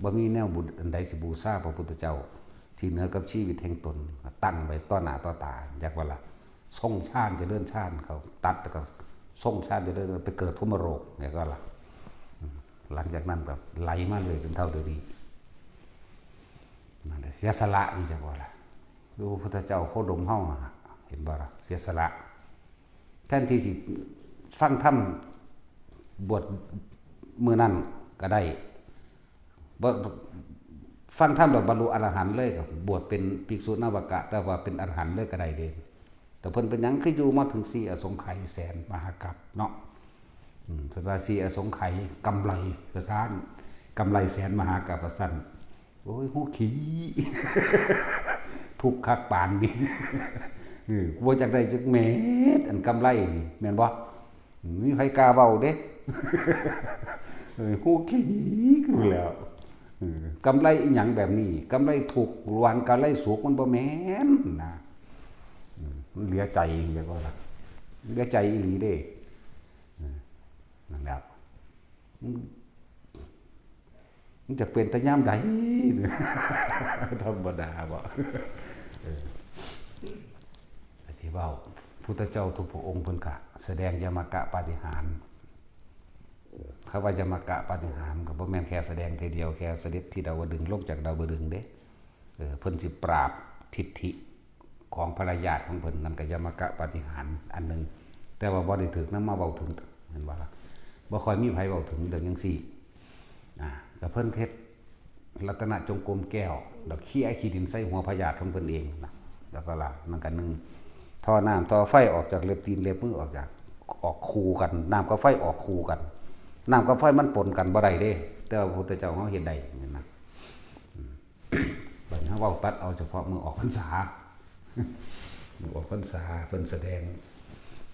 บ่มีแนวบุญอันใดสิบูชาพระพุทธเจ้า ที่เหนือกับชีวิตแห่งตน ตั้งไว้ต่อหน้าต่อตา จักว่าล่ะ ทรงฌานเจริญฌาน เขาตัดแล้วก็ทรงฌานเจริญ ไปเกิดพรหมโลก เนี่ยก็ล่ะ หลังจากนั้นก็ไหลมาเลยจนเท่าเดี๋ยวนี้ นั่นแหละ เสียสละนี่จักว่าล่ะ ดูพระพุทธเจ้าโคดมเฮาหั่นล่ะ เห็นบ่ล่ะ เสียสละ แทนที่สิฟังธรรม บวชมื้อนั้นก็ได้ บ่ ฟังธรรมแล้วบรรลุอรหันต์เลย ก็บวชเป็นภิกษุนวกะ แต่ว่าเป็นอรหันต์เลยก็ได้เด้ แต่เพิ่นเป็นหยังคืออยู่มาถึงสี่อสงไขยแสนมหากัปเนาะ อืม เพิ่นว่าสี่อสงไขยกำไรว่าซั่น กำไรแสนมหากัปว่าซั่น โอ้ย ฮู้ขี้ ทุกข์คักปานนี้ เออ บ่จักได้จักเม็ด อันกำไรนี่ แม่นบ่ มีไผกล้าเว้าเด้ เออ ฮู้ขี้อยู่แล้ว เออ กำไรอีหยังแบบนี้ กำไรทุกข์ หวังกำไรสุข มันบ่แม่นนะ อืม มันเหลือใจ เรียกว่าล่ะ เหลือใจอีหลีเด้ เออ นั่นแหละ อืม มันจะเป็นแต่ยามใด ธรรมดาบ่ เออ ที่เว้า พุทธเจ้าทุกพระองค์เพิ่นกะแสดงยมกะปาฏิหาริย์ คำว่ายมกะปาฏิหาริย์ก็บ่แม่นแค่แสดงเทื่อเดียว แค่เสด็จที่ดาวดึงส์ ลงจากดาวดึงส์เด้ เออ เพิ่นสิปราบทิฏฐิของพระญาติของเพิ่น นั่นก็ยมกะปาฏิหาริย์อันหนึ่ง แต่ว่าบ่ได้ถูกนำมาเว้าถึง เห็นบ่ล่ะ บ่ค่อยมีไผเว้าถึงเรื่องจั่งซี้ อ่า ก็เพิ่นเฮ็ดรัตนจงกรมแก้ว แล้วเคลียร์ขี้ดินใส่หัวพญาติของเพิ่นเองนะ แล้วก็ละ นั่นก็หนึ่ง ท่อน้ำท่อไฟออกจากเล็บตีนเล็บมือ ออกจาก ออกคู่กัน น้ำกับไฟออกคู่กัน น้ำกับไฟมันปนกันบ่ได้เด้ แต่ว่าพระพุทธเจ้าเฮาเฮ็ดได้นี่นะ อืม บัดนี้เฮาเว้าตัดเอาเฉพาะมื้อออกพรรษา มื้อออกพรรษาเพิ่นแสดง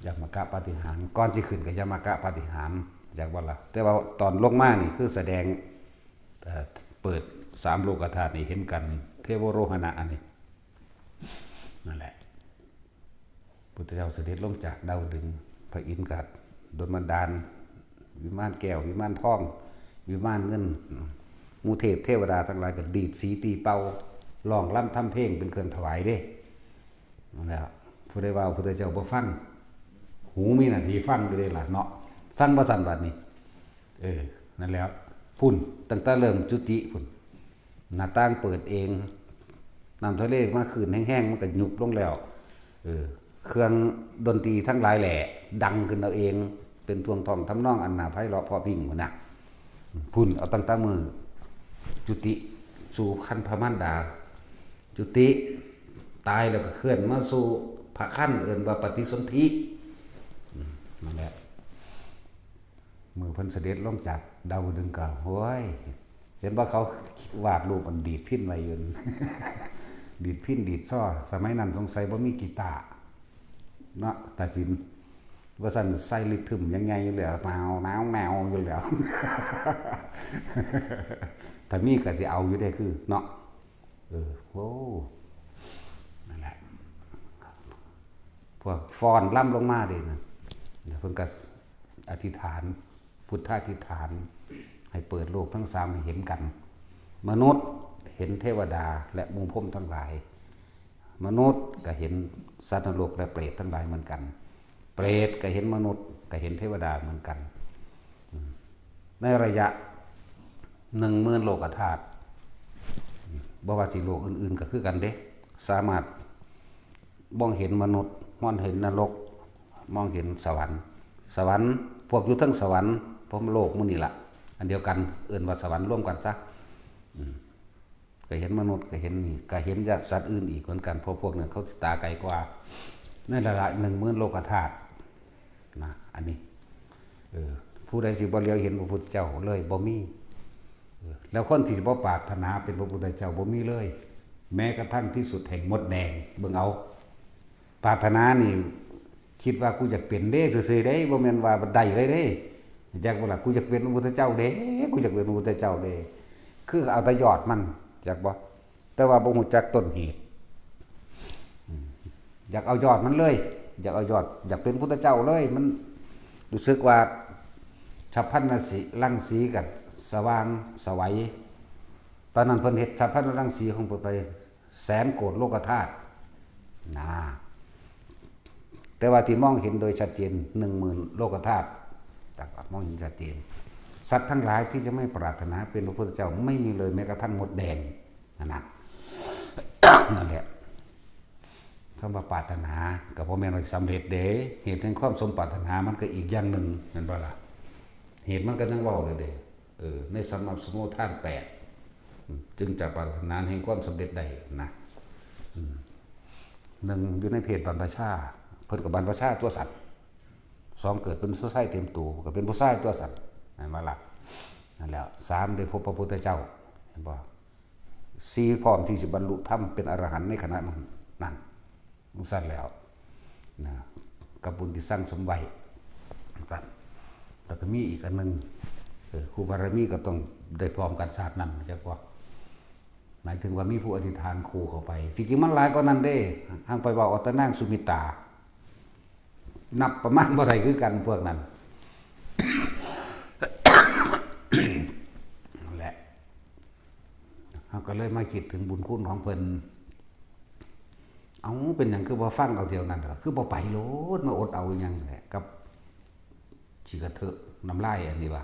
ยมกะปาฏิหาริย์ ก่อนสิขึ้นก็ยมกะปาฏิหาริย์ จักบ่ล่ะ แต่ว่าตอนลงมานี่คือแสดง เอ่อ เปิดสามโลกธาตุนี่เห็นกัน เทวโรหณะอันนี้ นั่นแหละ พุทธเจ้าเสด็จลงจากดาวดึงส์ พระอินทร์ก็ดลบันดาล วิมานแก้ว วิมานทอง วิมานเงิน หมู่เทพเทวดาทั้งหลายก็ดีดสีตีเป่า ร้องรำทำเพลงเป็นเครื่องถวายเด้ นั่นแหละ ผู้ใดว่าพระพุทธเจ้าบ่ฟัง หูมีหน้าที่ฟังอยู่เด้ล่ะเนาะ ฟังบ่ซั้นบัดนี้ เออ นั่นแหละ พุ้น ตั้งแต่เริ่มจุติพุ้น หน้าต่างเปิดเอง น้ำทะเลมาคลื่นแฮงๆ มันก็ยุบลงแล้ว เออ เครื่องดนตรีทั้งหลายแหล่ดังขึ้นเอาเอง เป็นท่วงท่องทำนองอันน่าไพเราะเพราะพริ้งพุ้นน่ะ พุ้น เอาตั้งแต่มื้อจุติสู่ครรภ์พระมารดา จุติ ตายแล้วก็เคลื่อนมาสู่พระครรภ์ เอิ้นว่าปฏิสนธิ อืม นั่นแหละ มื้อเพิ่นเสด็จลงจากดาวดึงส์ก็ โอ้ย เห็นว่าเขาวาดรูปอันดีดพิณไว้อยู่ ดีดพิณดีดซอ สมัยนั้นสงสัยบ่มีกีตาร์เนาะ ตาสิน ว่าซั่น ใส่ริทึมยังไงอยู่แล้ว แนว แนว แนวอยู่แล้ว ถ้ามีก็สิเอาอยู่เด้ คือเนาะ เออ โอ้ นั่นแหละ พวกฟ้อนรำลงมาเด้นะ เพิ่นก็อธิษฐาน พุทธาธิษฐาน ให้เปิดโลกทั้งสามให้เห็นกัน มนุษย์เห็นเทวดาและหมู่พรหมทั้งหลาย มนุษย์ก็เห็นสัตว์นรกและเปรตทั้งหลายเหมือนกัน เปรตก็เห็นมนุษย์ ก็เห็นเทวดาเหมือนกัน อืม ในระยะหนึ่งหมื่นโลกธาตุ บ่ว่าสิโลกอื่นๆ ก็คือกันเด้ สามารถมองเห็นมนุษย์ มองเห็นนรก มองเห็นสวรรค์ สวรรค์ พวกอยู่เทิงสวรรค์ พรหมโลกหมู่นี่ล่ะ อันเดียวกัน เอิ้นว่าสวรรค์รวมกันซะ อืม ก็เห็นมนุษย์ ก็เห็นนี่ ก็เห็นสัตว์อื่นอีกเหมือนกัน เพราะพวกนั้นเขาสิตาไกลกว่า ในระยะหนึ่งหมื่นโลกธาตุ นะ อันนี้ เออ ผู้ใดสิบ่เหลียวเห็นพระพุทธเจ้าเลย บ่มี เออ แล้วคนที่สิบ่ปรารถนาเป็นพระพุทธเจ้าบ่มีเลย แม้กระทั่งที่สุดแห่งมดแดง เบิ่งเอา ปรารถนานี่ คิดว่ากูอยากเป็นเด้ซื่อๆเด้ บ่แม่นว่าได้เลยเด้ จักบ่ล่ะ กูอยากเป็นพระพุทธเจ้าเด้ กูอยากเป็นพระพุทธเจ้าเด้ คือเอาแต่ยอดมัน จักบ่ แต่ว่าบ่ฮู้จักต้นเหตุ อืม อยากเอายอดมันเลย อยากเอายอด อยากเป็นพุทธเจ้าเลย มันรู้สึกว่าฉัพพรรณสีรังสีกับสว่างไสว ตอนนั้นเพิ่นเฮ็ดฉัพพรรณรังสีของเพิ่นไปแสนโกฏโลกธาตุนะ แต่ว่าที่มองเห็นโดยชัดเจน หนึ่งหมื่นโลกธาตุ จากมองเห็นชัดเจน สัตว์ทั้งหลายที่จะไม่ปรารถนาเป็นพระพุทธเจ้าไม่มีเลย แม้กระทั่งมดแดง นั่นนะ นั่นแหละ คำว่าปรารถนาก็บ่แม่นว่าสำเร็จเด้ เหตุแห่งความสมปรารถนามันก็อีกอย่างหนึ่ง แม่นบ่ล่ะ เหตุมันก็ยังเว้าเลยเด้ เออ ในสัมมาสมุทานแปด อืม จึงจะปรารถนาแห่งความสำเร็จได้นะ อืม หนึ่ง อยู่ในเพศบรรพชา เพิ่นก็บรรพชาตัวสัตว์ สอง เกิดเป็นผู้ชายเต็มตัว ก็เป็นผู้ชายตัวสัตว์ แม่นบ่ล่ะ นั่นแหละ สาม ได้พบพระพุทธเจ้า เห็นบ่ สี่ พร้อมที่สิบรรลุธรรมเป็นอรหันต์ในขณะนั้น นั่น จั่งซั้นแล้ว นะ กับบุญที่สั่งสมไว้ จั่งซั้น แล้วก็มีอีกอันหนึ่ง เออ คู่บารมีก็ต้องได้พร้อมกันชาตินั้น จักว่า หมายถึงว่ามีผู้อธิษฐานคู่เข้าไป ที่จริงมันหลายกว่านั้นเด้ หั้งไปเว้าเอาแต่นางสุมิตา นับประมาณบ่ได้คือกันพวกนั้น นั่นแหละ เฮาก็เลยมาคิดถึงบุญคุณของเพิ่น เอ้า เป็นหยังคือบ่ฟังเอาเที่ยวนั้นล่ะ คือบ่ไปโลด มาอดเอาหยังแหละ กับขี้กระเทอะน้ำลายอันนี้วะ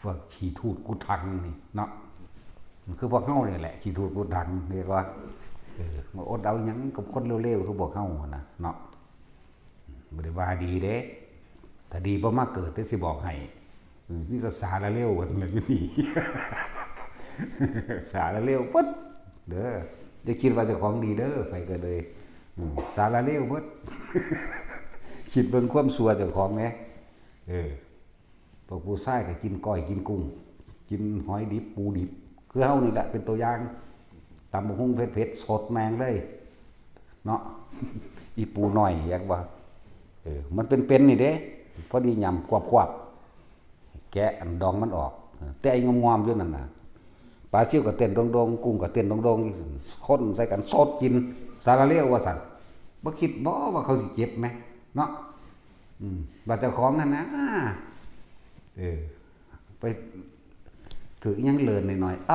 พวกขี้ทูดกุดถังนี่เนาะ มันคือพวกเฮานี่แหละ ขี้ทูดกุดถัง เรียกว่า เออ มาอดเอาหยังกับคนเลวๆ คือพวกเฮาหั่นนะเนาะ บ่ได้ว่าดีเด้ ถ้าดีบ่มาเกิดเด้ สิบอกให้ อืม มีแต่สารเลวกันเลยอยู่นี่ สารเลวปึ๊ดเด้อ อย่าคิดว่าเจ้าของดีเด้อ ไปก็เลย อืม สารเลวปึ๊ด คิดเบิ่งความชั่วเจ้าของแหน่ เออ พวกผู้ชายก็กินก้อยกินกุ้ง กินหอยดิบปูดิบ คือเฮานี่แหละเป็นตัวอย่าง ตำบักหุ่งเผ็ดๆ สดแม่งเลย เนาะ อีปูน้อย อยากว่า เออ มันเป็นๆ นี่เด้ พอดีหย่ำควบๆ แกะอันดองมันออก แต่ไอ้งอมๆ อยู่นั่นน่ะ ปลาซิวก็เต้นโดงๆ กุ้งก็เต้นโดงๆ คนใส่กันสดกิน สารเลวว่าซั่น บ่คิดบ่ว่าเขาสิเจ็บแหม เนาะ อืม บาดเจ้าของหั่นนะ เออ ไปถืออิหยังเลินหน่อยๆ เอ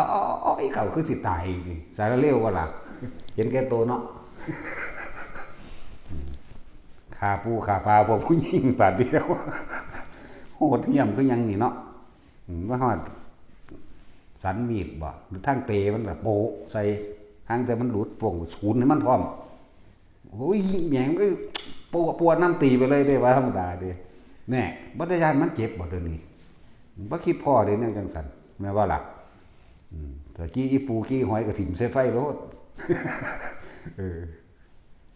าๆๆ อีเขาคือสิตายนี่ สารเลวว่าล่ะ เห็นแก่ตัวเนาะ อืม ฆ่าปูฆ่าปลาพวกผู้หญิงบาดเดียว โหดเหี้ยมคือหยังนี่เนาะ อืม มาฮอดสันมีดบ่ หรือทางเปมันก็โปะใส่ หางแต่มันหลุด โป้งศูนย์ให้มันพร้อม โอ้ย แหมง เอ้ย ปวด ปวดน้ำตีไปเลยเด้ ว่าธรรมดาเด้ แน่ บ่ได้ย้านมันเจ็บบ่เดี๋ยวนี้ บ่คิดพ้อเด้แนวจั่งซั้น แม่นบ่ล่ะ อืม ถ้ากี้อีปูกี้หอยก็ถิ่มใส่ไฟโลด เออ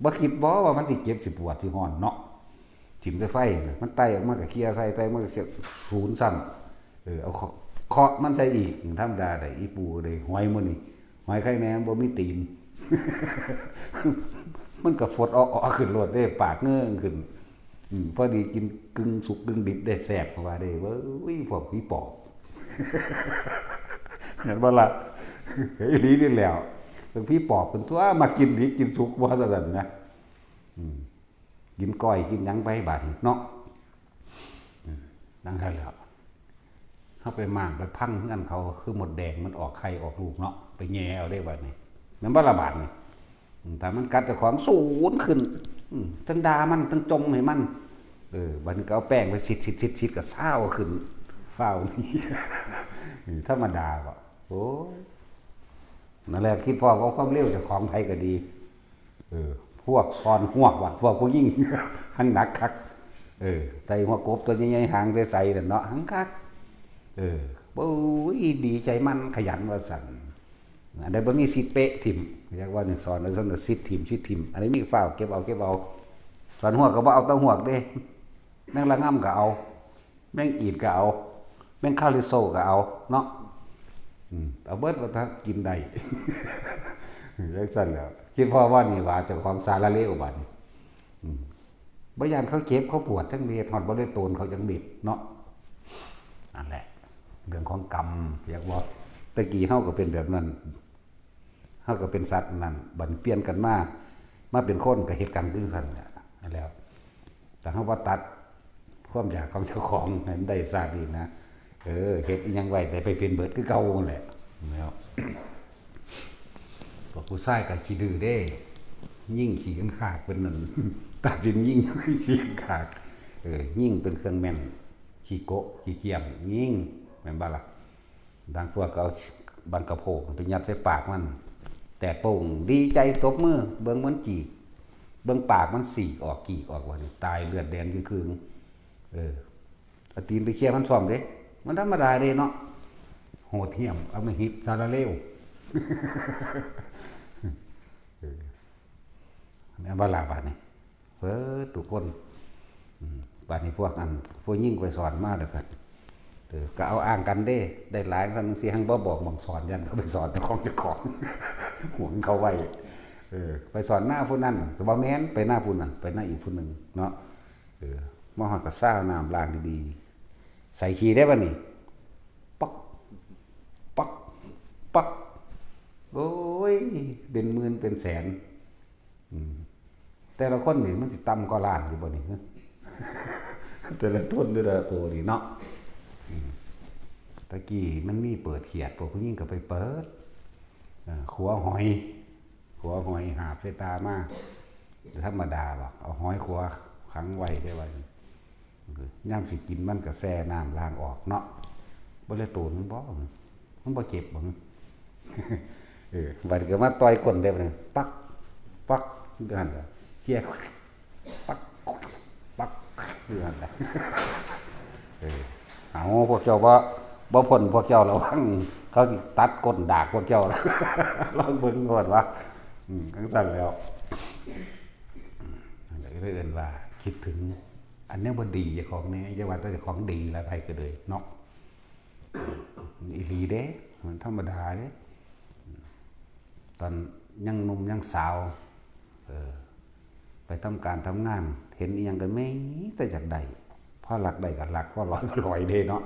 บ่คิดบ่ว่ามันสิเจ็บสิปวดสิฮ้อนเนาะ ถิ่มใส่ไฟน่ะ มันไต่ออกมาก็เคลียร์ใส่ ไต่ออกมาก็เสียบศูนย์ซ้ำ เออ เอาเคาะ เคาะมันใส่อีก ธรรมดาได้ อีปูได้หอยมื้อนี้ หอยไข่แหนงบ่มีตีน มันก็ฟดออกๆ ขึ้นโลดเด้ ปากเงิ่งขึ้น อืม พอดีกินกึ่งสุกกึ่งดิบได้แซ่บ เพราะว่าได้ เว้ย พวกผีปอบ เห็นบ่ล่ะ อีหลีนี่แหล้ว พวกผีปอบเพิ่นตัวมากินดิบกินสุกว่าซั่นนะ อืม กินก้อยกินหยังไปบาดนี้เนาะ อืม นั่นแหละ เฮาไปหม่างไปพังเฮือนเขา คือมดแดงมันออกไข่ออกลูกเนาะ ไปแย่เอาได้บาดนี้ แม่นบ่ล่ะบาดนี้ อืม ถ้ามันกัดเจ้าของศูนย์ขึ้น อืม ทั้งด่ามันทั้งจมให้มัน เออ บัดนี้ก็เอาแป้งไปสิดๆๆๆ ก็ซาวขึ้น ฟ้าวนี่ อืม ธรรมดาบ่ โอ้ย นั่นแหละ คิดพ้อว่าความเลวเจ้าของไผก็ดี เออ พวกซ่อนฮวกว่ะ พวกผู้หญิง หั้งหนักคัก เออ ไต่หัวกบตัวใหญ่ๆ หางใสๆ นั่นเนาะ หั้งคัก เออ โอ้ย ดีใจมันขยันว่าซั่น อันใดบ่มีสิทธิ์เปะถิ่ม เรียกว่านี่สอนแล้วซั่นน่ะ สิทธิ์ถิ่ม สิทธิ์ถิ่ม อันนี้มีฟ้าวเก็บเอา เก็บเอา ซ่อนฮวกก็บ่เอาแต่ฮวกเด้ แมงละง่ำก็เอา แมงอีดก็เอา แมงคาริโซก็เอาเนาะ อืม เอาเบิดว่าถ้ากินได้ จั่งซั่นแหล้ว คิดพ้อว่านี่ว่าเจ้าของสารเลวบัดนี้ อืม บ่ย้านเขาเจ็บเขาปวดทั้งเม็ด ฮอดบ่ได้โตนเขาจังเม็ดเนาะ นั่นแหละ เรื่องของกรรม เรียกว่า แต่กี้เฮาก็เป็นแบบนั้น เฮาก็เป็นสัตว์นั่น บัดเปลี่ยนกันมา มาเป็นคนก็เฮ็ดกันคือกันแหละ นั่นแหล้ว แต่เฮาบ่ตัดความอยากของเจ้าของให้มันได้ซาดีนะ เออ เฮ็ดอิหยังไว้ได้ไปเป็นเบิดคือเก่านั่นแหละ แล้ว พวกผู้ชายก็ขี้ดื้อเด้ ยิ่งขี้ขันขากเป็นนั่น ตัดสินยิ่งขี้ขันขาก เออ ยิ่งเป็นเครื่องแม่น ขี้โกะ ขี้เกียม ยิ่ง แม่นบ่ล่ะ บางพวกก็เอาบังกะโพกไปยัดใส่ปากมัน แตกโป่ง ดีใจตบมือ เบิ่งมันจีก เบิ่งปากมันสีกออก กีกออก ว่านี่ ตายเลือดแดงจึ่งคืง เออ เอาตีนไปเคี่ยมันซ้อมเด้ มันธรรมดาเด้เนาะ โหดเหี้ยม อำมหิต สารเลว เออ แม่นบ่ล่ะบาดนี้ เออ ทุกคน อืม บาดนี้พวกอัน พวกยิ่งไปสอนมาแล้วกัน เออ ก็เอาอ้างกันเด้ ได้หลายซั่นสิ หังบ่บอกหม่องสอน ย่านเขาไปสอนเจ้าของเจ้าของ ห่วงเขาไว้ เออ ไปสอนหน้าผู้นั้น แต่บ่แม่น ไปหน้าผู้นั้น ไปหน้าอีกผู้หนึ่งเนาะ เออ มาฮอดก็ซาวน้ำล้างดีๆ ใส่ขี้ได้บ่นี่ ปัก ปัก ปัก โอ้ย เป็นหมื่นเป็นแสน อืม แต่ละคนนี่มันสิต่ำกว่าล้านอยู่บ่นี่ แต่ละต้นแต่ละตัวนี่เนาะ อืม ตะกี้มันมีเปิดเขียด พวกผู้หญิงก็ไปเปิด เอ่อ ขัวหอย ขัวหอยหาบใส่ตามา ธรรมดาหรอก เอาหอยขัวขังไว้ได้ว่า ยามสิกินมันก็แช่น้ำล้างออกเนาะ บ่เลยโตนมันบ่ มันบ่เจ็บบ่ เออ บัดนี้ก็มาต่อยก้นได้บัดนี้ ปัก ปัก อยู่หั่นล่ะ เคี่ย ปัก ปัก อยู่หั่นล่ะ เออ เอา พวกเจ้าบ่ บ่พ้น พวกเจ้าระวัง เขาสิตัดก้นดากพวกเจ้าล่ะ ลองเบิ่งก่อนว่า อืม จั่งซั้นแล้ว นั่นแหละก็เลยเอิ้นว่าคิดถึงอันแนวบ่ดีเจ้าของแหน่ อย่าว่าแต่เจ้าของดีแล้ว ไผก็เลยเนาะ อีหลีเด้ มันธรรมดาเด้ ตอนยังหนุ่มยังสาว เออ ไปทำการทำงาน เห็นอิหยังก็มีแต่อยากได้ พอลักได้ก็ลัก พอลอยก็ลอยเด้เนาะ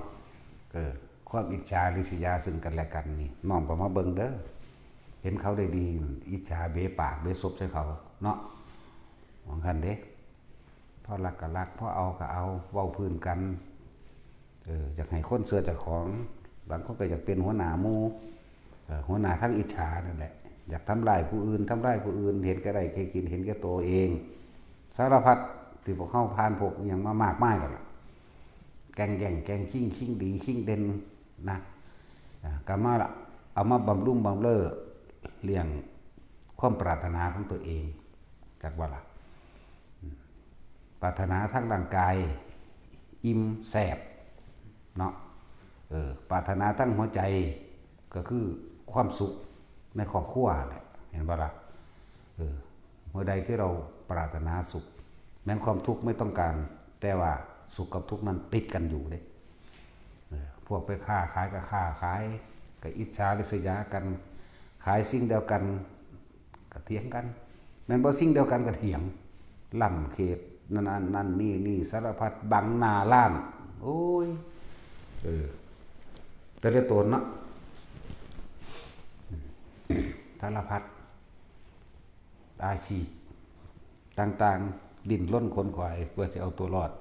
เออ ความอิจฉาริษยาซึ่งกันและกันนี่ น้องก็มาเบิ่งเด้อ เห็นเขาได้ดี อิจฉาเบะปากเบะซบใส่เขาเนาะ ว่าซั่นเด้ พอลักก็ลัก พอเอาก็เอา เว้าพื้นกัน เออ อยากให้คนเชื่อเจ้าของ บางคนก็อยากเป็นหัวหน้าหมู่ เอ่อ หัวหน้าทางอิจฉานั่นแหละ อยากทำลายผู้อื่น ทำลายผู้อื่น เห็นแก่ได้แก่กิน เห็นแก่ตัวเอง สารพัดที่พวกเฮาผ่านพบอิหยังมามากมายแล้วล่ะ แก่งแย่ง แก่งชิง ชิงดี ชิงเด่นนะ อ่า ก็มาละ เอามาบำรุงบำเรอเลี้ยงความปรารถนาของตัวเอง จักว่าล่ะ อืม ปรารถนาทางร่างกาย อิ่มแซ่บเนาะ เออ ปรารถนาทางหัวใจ ก็คือความสุขในครอบครัวแหละ เห็นบ่ล่ะ เออ เมื่อใดที่เราปรารถนาสุข แม้นความทุกข์ไม่ต้องการ แต่ว่าสุขกับทุกข์นั้นติดกันอยู่เด้ เออ พวกไปค้าขายก็ค้าขาย ก็อิจฉาริษยากัน ขายสิ่งเดียวกัน ก็เถียงกัน แม่นบ่สิ่งเดียวกันก็เถียง ล้ำเขต นั่น นั่น นั่น นี่ นี่ สารพัด บังหน้าร้าน โอ้ย เออ แต่ละตนเนาะ สารพัด อาชีพต่างๆ ดิ้นรนขนขวายเพื่อสิเอาตัวรอด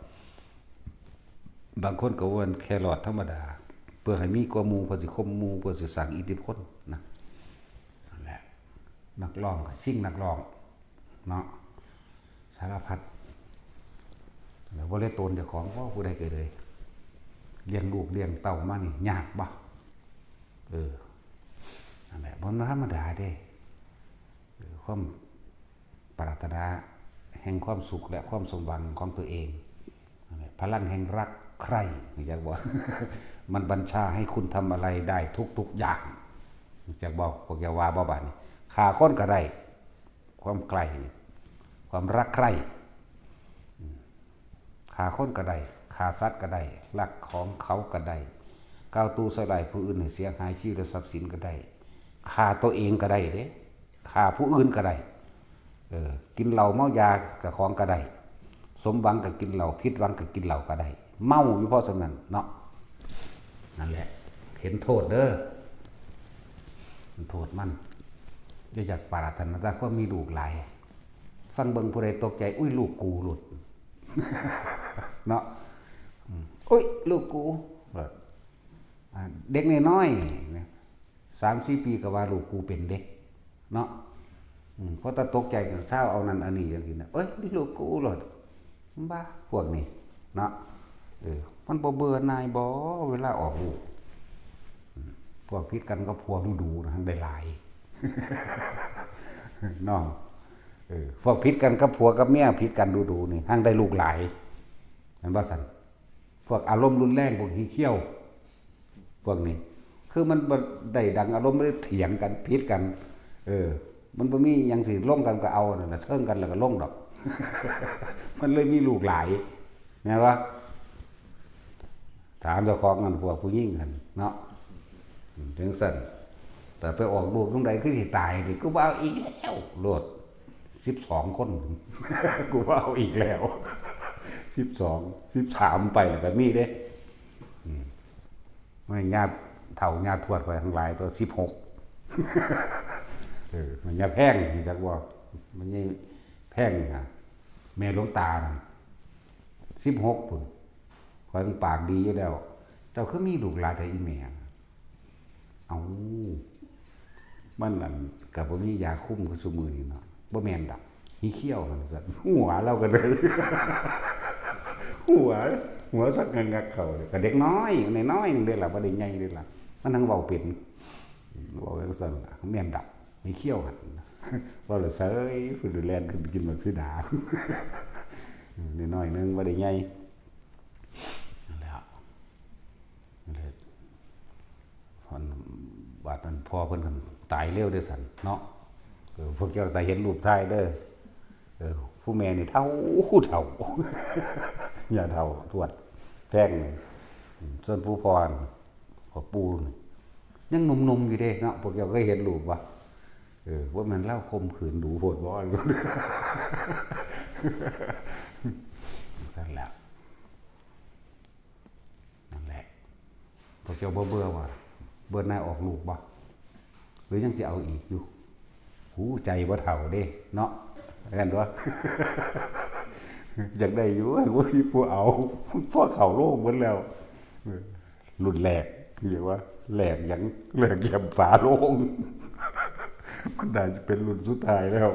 บางคนก็ว่าแค่รอดธรรมดา เพื่อให้มีกว่าหมู่ เพื่อสิข่มหมู่ เพื่อสิสร้างอิทธิพลนะ นั่นแหละ นักร้องก็ชิงนักร้องเนาะ สารพัด แล้วบ่เลยตนเจ้าของ ว่าผู้ใดก็เลย เลี้ยงลูกเลี้ยงเต้ามานี่ยากบ่ เออ นั่นแหละ บ่ธรรมดาเด้ เออ ความปรารถนาแห่งความสุขและความสมหวังของตัวเอง นั่นแหละ พลังแห่งรักใคร่ รู้จักบ่ มันบัญชาให้คุณทำอะไรได้ทุกๆอย่าง รู้จักบ่ พวกอย่าว่าบ่บาดนี้ ฆ่าคนก็ได้ ความใคร่นี่ ความรักใคร่ อืม ฆ่าคนก็ได้ ฆ่าสัตว์ก็ได้ ลักของเขาก็ได้ กล่าวตู่ใส่ร้ายผู้อื่นให้เสียหายชีวิตและทรัพย์สินก็ได้ ฆ่าตัวเองก็ได้เด้ ฆ่าผู้อื่นก็ได้ เออ กินเหล้าเมายากับของก็ได้ สมหวังก็กินเหล้า ผิดหวังก็กินเหล้าก็ได้ เมาอยู่เพราะส่ำนั้นเนาะ นั่นแหละ เห็นโทษเด้อ โทษมัน อย่าอยากปรารถนาแต่ความมีลูกหลาย ฟังเบิ่งผู้ใดตกใจ อุ้ย ลูกกูโลด เนาะ อืม อุ้ย ลูกกูโลด อ่า เด็กน้อยๆ เนี่ย สามสี่ปีก็ว่าลูกกูเป็นเด้ เนาะ อืม พอตาตกใจก็เซาเอานั่นเอานี่จั่งซี้นะ เอ้ย ลูกกูโลด บ้า พวกนี้ เนาะ เออ มันบ่เบื่อหน่ายบ่ เวลาออกลูก อืม พวกผิดกันกับผัวดูๆ นะ ได้หลาย เนาะ เออ พวกผิดกันกับผัวกับเมีย ผิดกันดูๆ นี่ แฮ่งได้ลูกหลาย แม่นบ่ซั่น พวกอารมณ์รุนแรง พวกขี้เขี้ยว พวกนี้ คือมันบ่ได้ดังอารมณ์ บ่ได้เถียงกัน ผิดกัน เออ มันบ่มีหยังสิลงกันก็เอานั่นล่ะ เชิงกันแล้วก็ลงดอก มันเลยมีลูกหลาย แม่นบ่ ถามเจ้าของนั่น พวกผู้หญิงหั่นเนาะ อืม จั่งซั่น แต่ไปออกลูกตรงใดคือสิตายนี่ กูบ่เอาอีกแล้ว โลด สิบสอง คน กูบ่เอาอีกแล้ว สิบสอง สิบสาม ไปแล้วก็มีเด้ อืม ไม่ญาติเฒ่าญาติทวดไปทั้งหลายตัว สิบหก เออ มันญาแพง รู้จักบ่ มันญาแพงนะ แม่หลวงตานั่น สิบหก พุ้น ข้อยมันปากดีอยู่แล้ว เจ้าคือมีลูกหลายแท้อีแม่ เอ้า มันนั่นก็บ่มียาคุมคือซุมื้อนี้เนาะ บ่แม่นดอก ขี้เขี้ยวนั่นซั่น หัวเราก็เลย หัว หัวสักงักๆ เข้าเลย ก็เด็กน้อย น้อยๆ หนึ่งเด้ล่ะ บ่ได้ใหญ่เด้ล่ะ มันทั้งเว้าเป็น เว้าจั่งซั่นล่ะ แม่นดอก ขี้เขี้ยวหั่น เว้าแล้วเซย ผู้ดูแลนขึ้นไปกินหมากสีดา น้อยๆ หนึ่ง บ่ได้ใหญ่ นั่นแหละ นั่นแหละ อัน บาดนั้นพ่อเพิ่นก็ตายเร็วเด้อสันเนาะ เออ พวกเจ้าตาเห็นรูปถ่ายเด้อ เออ ผู้แม่นี่เฒ่า เฒ่า ย่าเฒ่าทวดแพงนี่ อืม ส่วนผู้พ่อนี่ พ่อปู่นี่ ยังหนุ่มๆ อยู่เด้เนาะ พวกเจ้าเคยเห็นรูปบ่ เออ ว่ามันเล่าข่มขืนดูโพดบ่ ซั่นแหละ นั่นแหละ พวกเจ้าบ่เบื่อบ่ เบื่อหน่ายออกลูกบ่ หรือยังสิเอาอีกอยู่ หูใจบ่เฒ่าเด้เนาะ แม่นบ่ อยากได้อยู่ โอ้ย ผู้เอา พวกเขาโลกหมดแล้ว เออ รุ่นแรก เรียกว่าแรกหยัง แรกแยมฝาโลง มันน่าจะเป็นรุ่นสุดท้ายแล้ว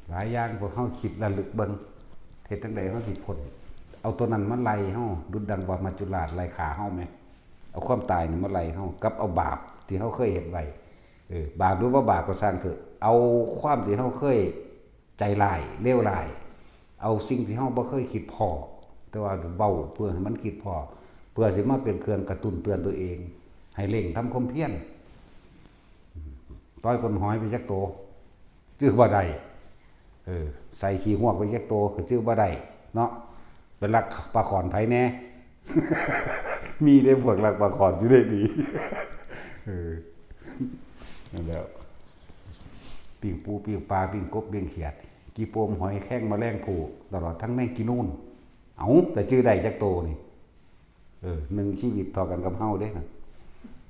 หลายอย่างพวกเฮาคิดระลึกเบิ่ง เฮ็ดจั่งใดเฮาสิพ้น เอาตัวนั้นมาไล่เฮา ดุจดังว่ามัจจุราชไล่ฆ่าเฮาแหม เอาความตายนี่มาไล่เฮา กับเอาบาปที่เฮาเคยเฮ็ดไว้ เออ บาปหรือบ่บาปก็ซ่างเถอะ เอาความที่เฮาเคยใจร้าย เลวร้าย เอาสิ่งที่เฮาบ่เคยคิดพ้อ แต่ว่าเว้าเพื่อให้มันคิดพ้อ เพื่อสิมาเป็นเครื่องกระตุ้นเตือนตัวเอง ให้เร่งทำความเพียร ต่อยก้นหอยไปจักโต จื้อบ่ได้ เออ ใส่ขี้ฮวกไปจักโต ก็จื้อบ่ได้เนาะ ไปลักปลาข่อนไผแหน่ มีเด้พวกลักปลาข่อนอยู่ได้ดี เออ นั่นแหละ ปิ้งปู ปิ้งปลา ปิ้งกบ ปิ้งเขียด กี่โปม หอยแครง แมลงภู่ ตลอดทั้งแมงกีนูน เอา แต่จื้อได้จักโตนี่ เออ หนึ่งชีวิตเท่ากันกับเฮาเด้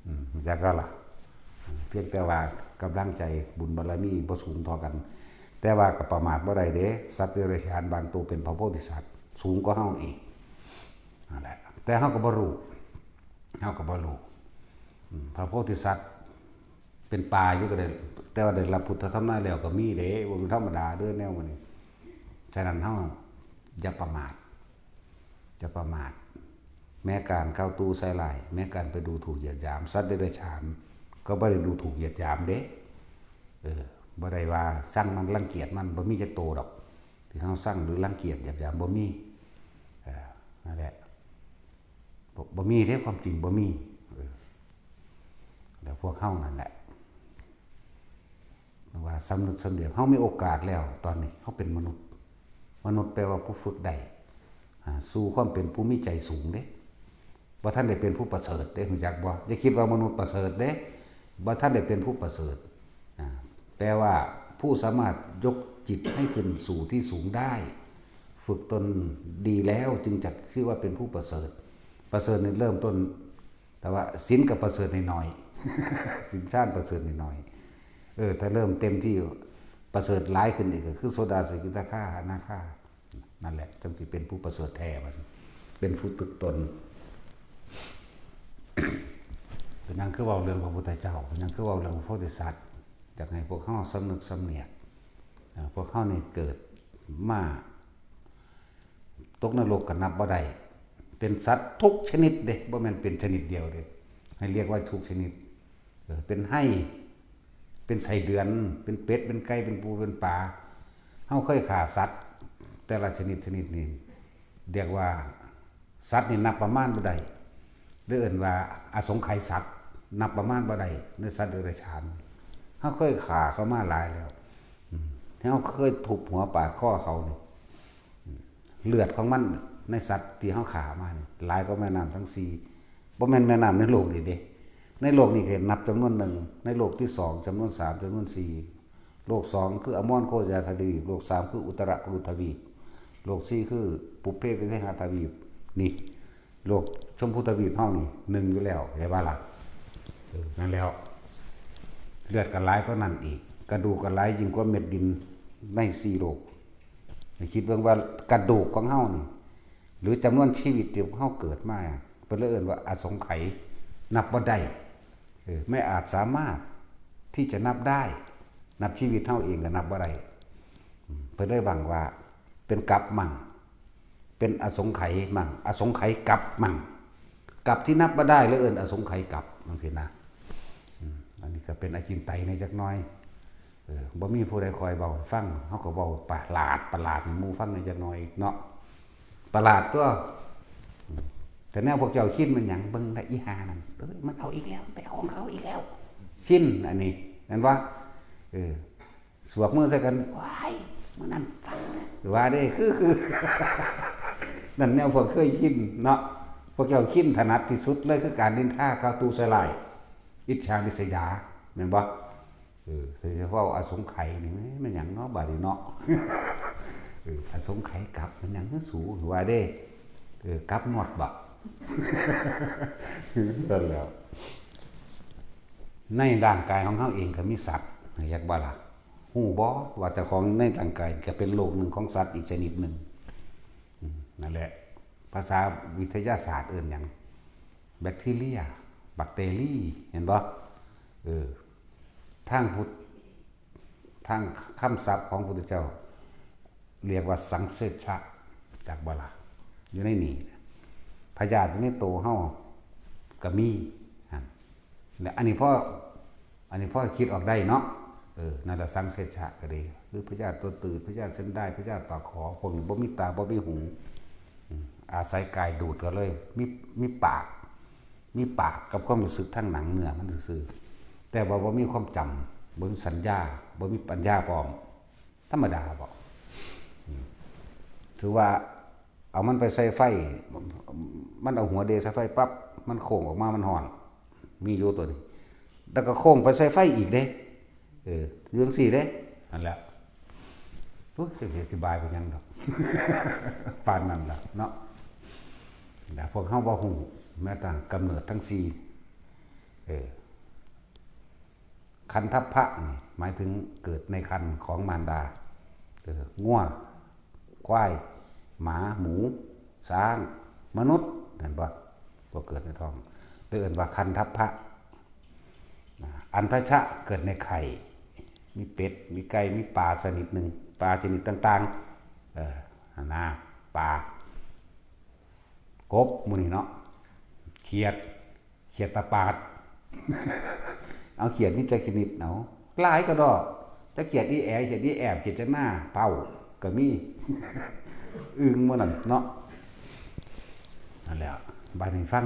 อืม จักก็ล่ะ เพียงแต่ว่ากำลังใจบุญบารมีบ่สูงเท่ากัน แต่ว่าก็ประมาทบ่ได้เด้ สัตว์เดรัจฉานบางตัวเป็นพระโพธิสัตว์ สูงกว่าเฮาอีก นั่นแหละ แต่เฮาก็บ่รู้ เฮาก็บ่รู้ อืม พระโพธิสัตว์เป็นปลาอยู่ก็ได้ แต่ว่าได้รับพุทธธรรมมาแล้วก็มีเด้ บ่แม่นธรรมดาเด้อแนวมันนี่ ฉะนั้นเฮาอย่าประมาท อย่าประมาท แม้การเข้าตู้ใส่ร้าย แม้การไปดูถูกเหยียดหยาม สัตว์เดรัจฉานก็บ่ได้ดูถูกเหยียดหยามเด้ เออ บ่ได้ว่าซังมัน รังเกียจมัน บ่มีจักโตดอก ที่เฮาซังหรือรังเกียจเหยียดหยาม บ่มี เออ นั่นแหละ บ่ บ่มีเด้ ความจริงบ่มี เออ แล้วพวกเฮานั่นแหละ ว่าสำนึกสำเนียก เฮามีโอกาสแล้ว ตอนนี้เฮาเป็นมนุษย์ มนุษย์แปลว่าผู้ฝึกได้ อ่า สู่ความเป็นผู้มีใจสูงเด้ บ่ทันได้เป็นผู้ประเสริฐเด้ รู้จักบ่ อย่าคิดว่ามนุษย์ประเสริฐเด้ บ่ทันได้เป็นผู้ประเสริฐ อ่า แปลว่าผู้สามารถยกจิตให้ขึ้นสู่ที่สูงได้ ฝึกตนดีแล้วจึงจะชื่อว่าเป็นผู้ประเสริฐ ประเสริฐนี่เริ่มต้น แต่ว่าศีลก็ประเสริฐหน่อยๆ ศีลฌานประเสริฐหน่อยๆ เออ ถ้าเริ่มเต็มที่ ประเสริฐหลายขึ้นอีกก็คือโสดา สกิทาคา อนาคา นั่นแหละจั่งสิเป็นผู้ประเสริฐแท้ บัดนี้เป็นผู้ตึกตน เป็นหยังคือเว้าเรื่องพระพุทธเจ้า เป็นหยังคือเว้าเรื่องพระโพธิสัตว์ อยากให้พวกเฮาสำนึกสำเนียก อ่า พวกเฮานี่เกิดมา ตกนรกก็นับบ่ได้ เป็นสัตว์ทุกชนิดเด้ บ่แม่นเป็นชนิดเดียวเด้ ให้เรียกว่าทุกชนิด เออ เป็นไฮ่ เป็นไส้เดือน เป็นเป็ด เป็นไก่ เป็นปู เป็นปลา เฮาเคยฆ่าสัตว์ แต่ละชนิดชนิดนี่ เรียกว่าสัตว์นี่นับประมาณบ่ได้ หรือเอิ้นว่าอสงไขยสัตว์ นับประมาณบ่ได้ ในสัตว์เดรัจฉาน เฮาเคยฆ่าเขามาหลายแล้ว อืม เฮาเคยทุบหัวปาดคอเขานี่ อืม เลือดของมันในสัตว์ที่เฮาฆ่ามานี่ หลายกว่าแม่น้ำทั้งสี่ บ่แม่นแม่น้ำในโลกนี่เด้ ในโลกนี่ก็นับจำนวนหนึ่ง ในโลกที่สอง จำนวนสาม จำนวนสี่ โลกสองคืออมรโคจาทวีป โลกสามคืออุตรกุรุทวีป โลกสี่คือปุพเพวิเทหทวีป นี่ โลกชมพูทวีปเฮานี่หนึ่งอยู่แล้ว เห็นบ่ล่ะ เออ นั่นแล้ว เลือดก็หลายกว่านั้นอีก กระดูกก็หลายยิ่งกว่าเม็ดดินในสี่โลก ให้คิดเบิ่งว่ากระดูกของเฮานี่ หรือจำนวนชีวิตที่เฮาเกิดมา เพิ่นเลยเอิ้นว่าอสงไขย นับบ่ได้ เออ ไม่อาจสามารถที่จะนับได้ นับชีวิตเฮาเองก็นับบ่ได้ อืม เพิ่นเลยบังว่าเป็นกัปมัง เป็นอสงไขยมัง อสงไขยกัปมัง กัปที่นับบ่ได้เลยเอิ้นอสงไขยกัป จั่งซี้นะ อืม อันนี้ก็เป็นอจินไตยแหน่จักหน่อย เออ บ่มีผู้ใดคอยเว้าให้ฟัง เฮาก็เว้าประหลาดประหลาดให้หมู่ฟังแหน่จักหน่อยเนาะ ประหลาดตั๊ว อืม แต่แนวพวกเจ้าชินมันหยัง เบิ่งละอีห่านั่น เอ้ย มันเอาอีกแล้ว ไปเอาของเขาอีกแล้ว ชิน อันนี้ แม่นบ่ เออ สวกมือใส่กัน ว้าย มื้อนั้นฟังนะ ว่าเด้ คือ คือ นั่นแนวพวกเคยชินเนาะ พวกเจ้าชินถนัดที่สุดเลยคือการนินทาเขา ตู่ใส่ร้าย อิจฉาริษยา แม่นบ่ เออ โดยเฉพาะอสงไขยนี่ แม่นหยังเนาะ บาดนี้เนาะ เออ อสงไขยกัป แม่นหยังคือสู ว่าเด้ เออ กัปนวดบ่ นั่นแหล้ว ในร่างกายของเฮาเองก็มีสัตว์ เห็นบ่ล่ะ ฮู้บ่ว่าเจ้าของในร่างกายก็เป็นโลกหนึ่งของสัตว์อีกชนิดหนึ่ง อืม นั่นแหละ ภาษาวิทยาศาสตร์เอิ้นหยัง แบคทีเรีย แบคเตเรีย เห็นบ่ เออ ทางพุทธ ทางคำศัพท์ของพุทธเจ้า เรียกว่าสังเสชะ จักบ่ล่ะ อยู่ในนี่ พยาธิอยู่ในโตเฮาก็มี หั่น และอันนี้พอ อันนี้พอคิดออกได้เนาะ เออ นั่นแหละ สังเสชะก็ดี คือพยาธิตัวตืด พยาธิเส้นด้าย พยาธิปากขอ พวกนี้บ่มีตา บ่มีหู อืม อาศัยกายดูดก็เลย มี มีปาก มีปากกับความรู้สึกทางหนังเนื้อมันซื่อๆ แต่ว่าบ่มีความจำ บ่มีสัญญา บ่มีปัญญาพร้อม ธรรมดาบ่ อืม ถือว่าเอามันไปใส่ไฟ มันเอาหัวเดใส่ไฟปั๊บ มันโค้งออกมา มันฮ้อน มีอยู่ตัวนี้ แล้วก็โค้งไปใส่ไฟอีกเด้ เออ อยู่จั่งซี้เด้ นั่นแหละ โอ้ย สิอธิบายไปหยังดอก ปานนั้นล่ะเนาะ แต่พวกเฮาบ่ฮู้ แม้แต่กำเนิดทั้งสี่ เออ คันทัพพะนี่หมายถึงเกิดในครรภ์ของมารดา เออ งัว ควาย หมา หมู ช้าง มนุษย์ เห็นบ่ พวกเกิดในท้อง เรียกว่าคันทัพพะ อ่า อันทชะ เกิดในไข่ มีเป็ด มีไก่ มีปลาชนิดหนึ่ง ปลาชนิดต่างๆ เออ หั่นนะ ปลา กบ หมู่นี้เนาะ เขียด เขียดตาปาด เอาเขียดมีจักชนิด เอา หลายกะด้อ จักเขียดอีแอ เขียดอีแอบ เขียดจะหน้า เป้า ก็มี อึ่งหมู่นั้นเนาะ นั่นแหละ บาดนี้ฟัง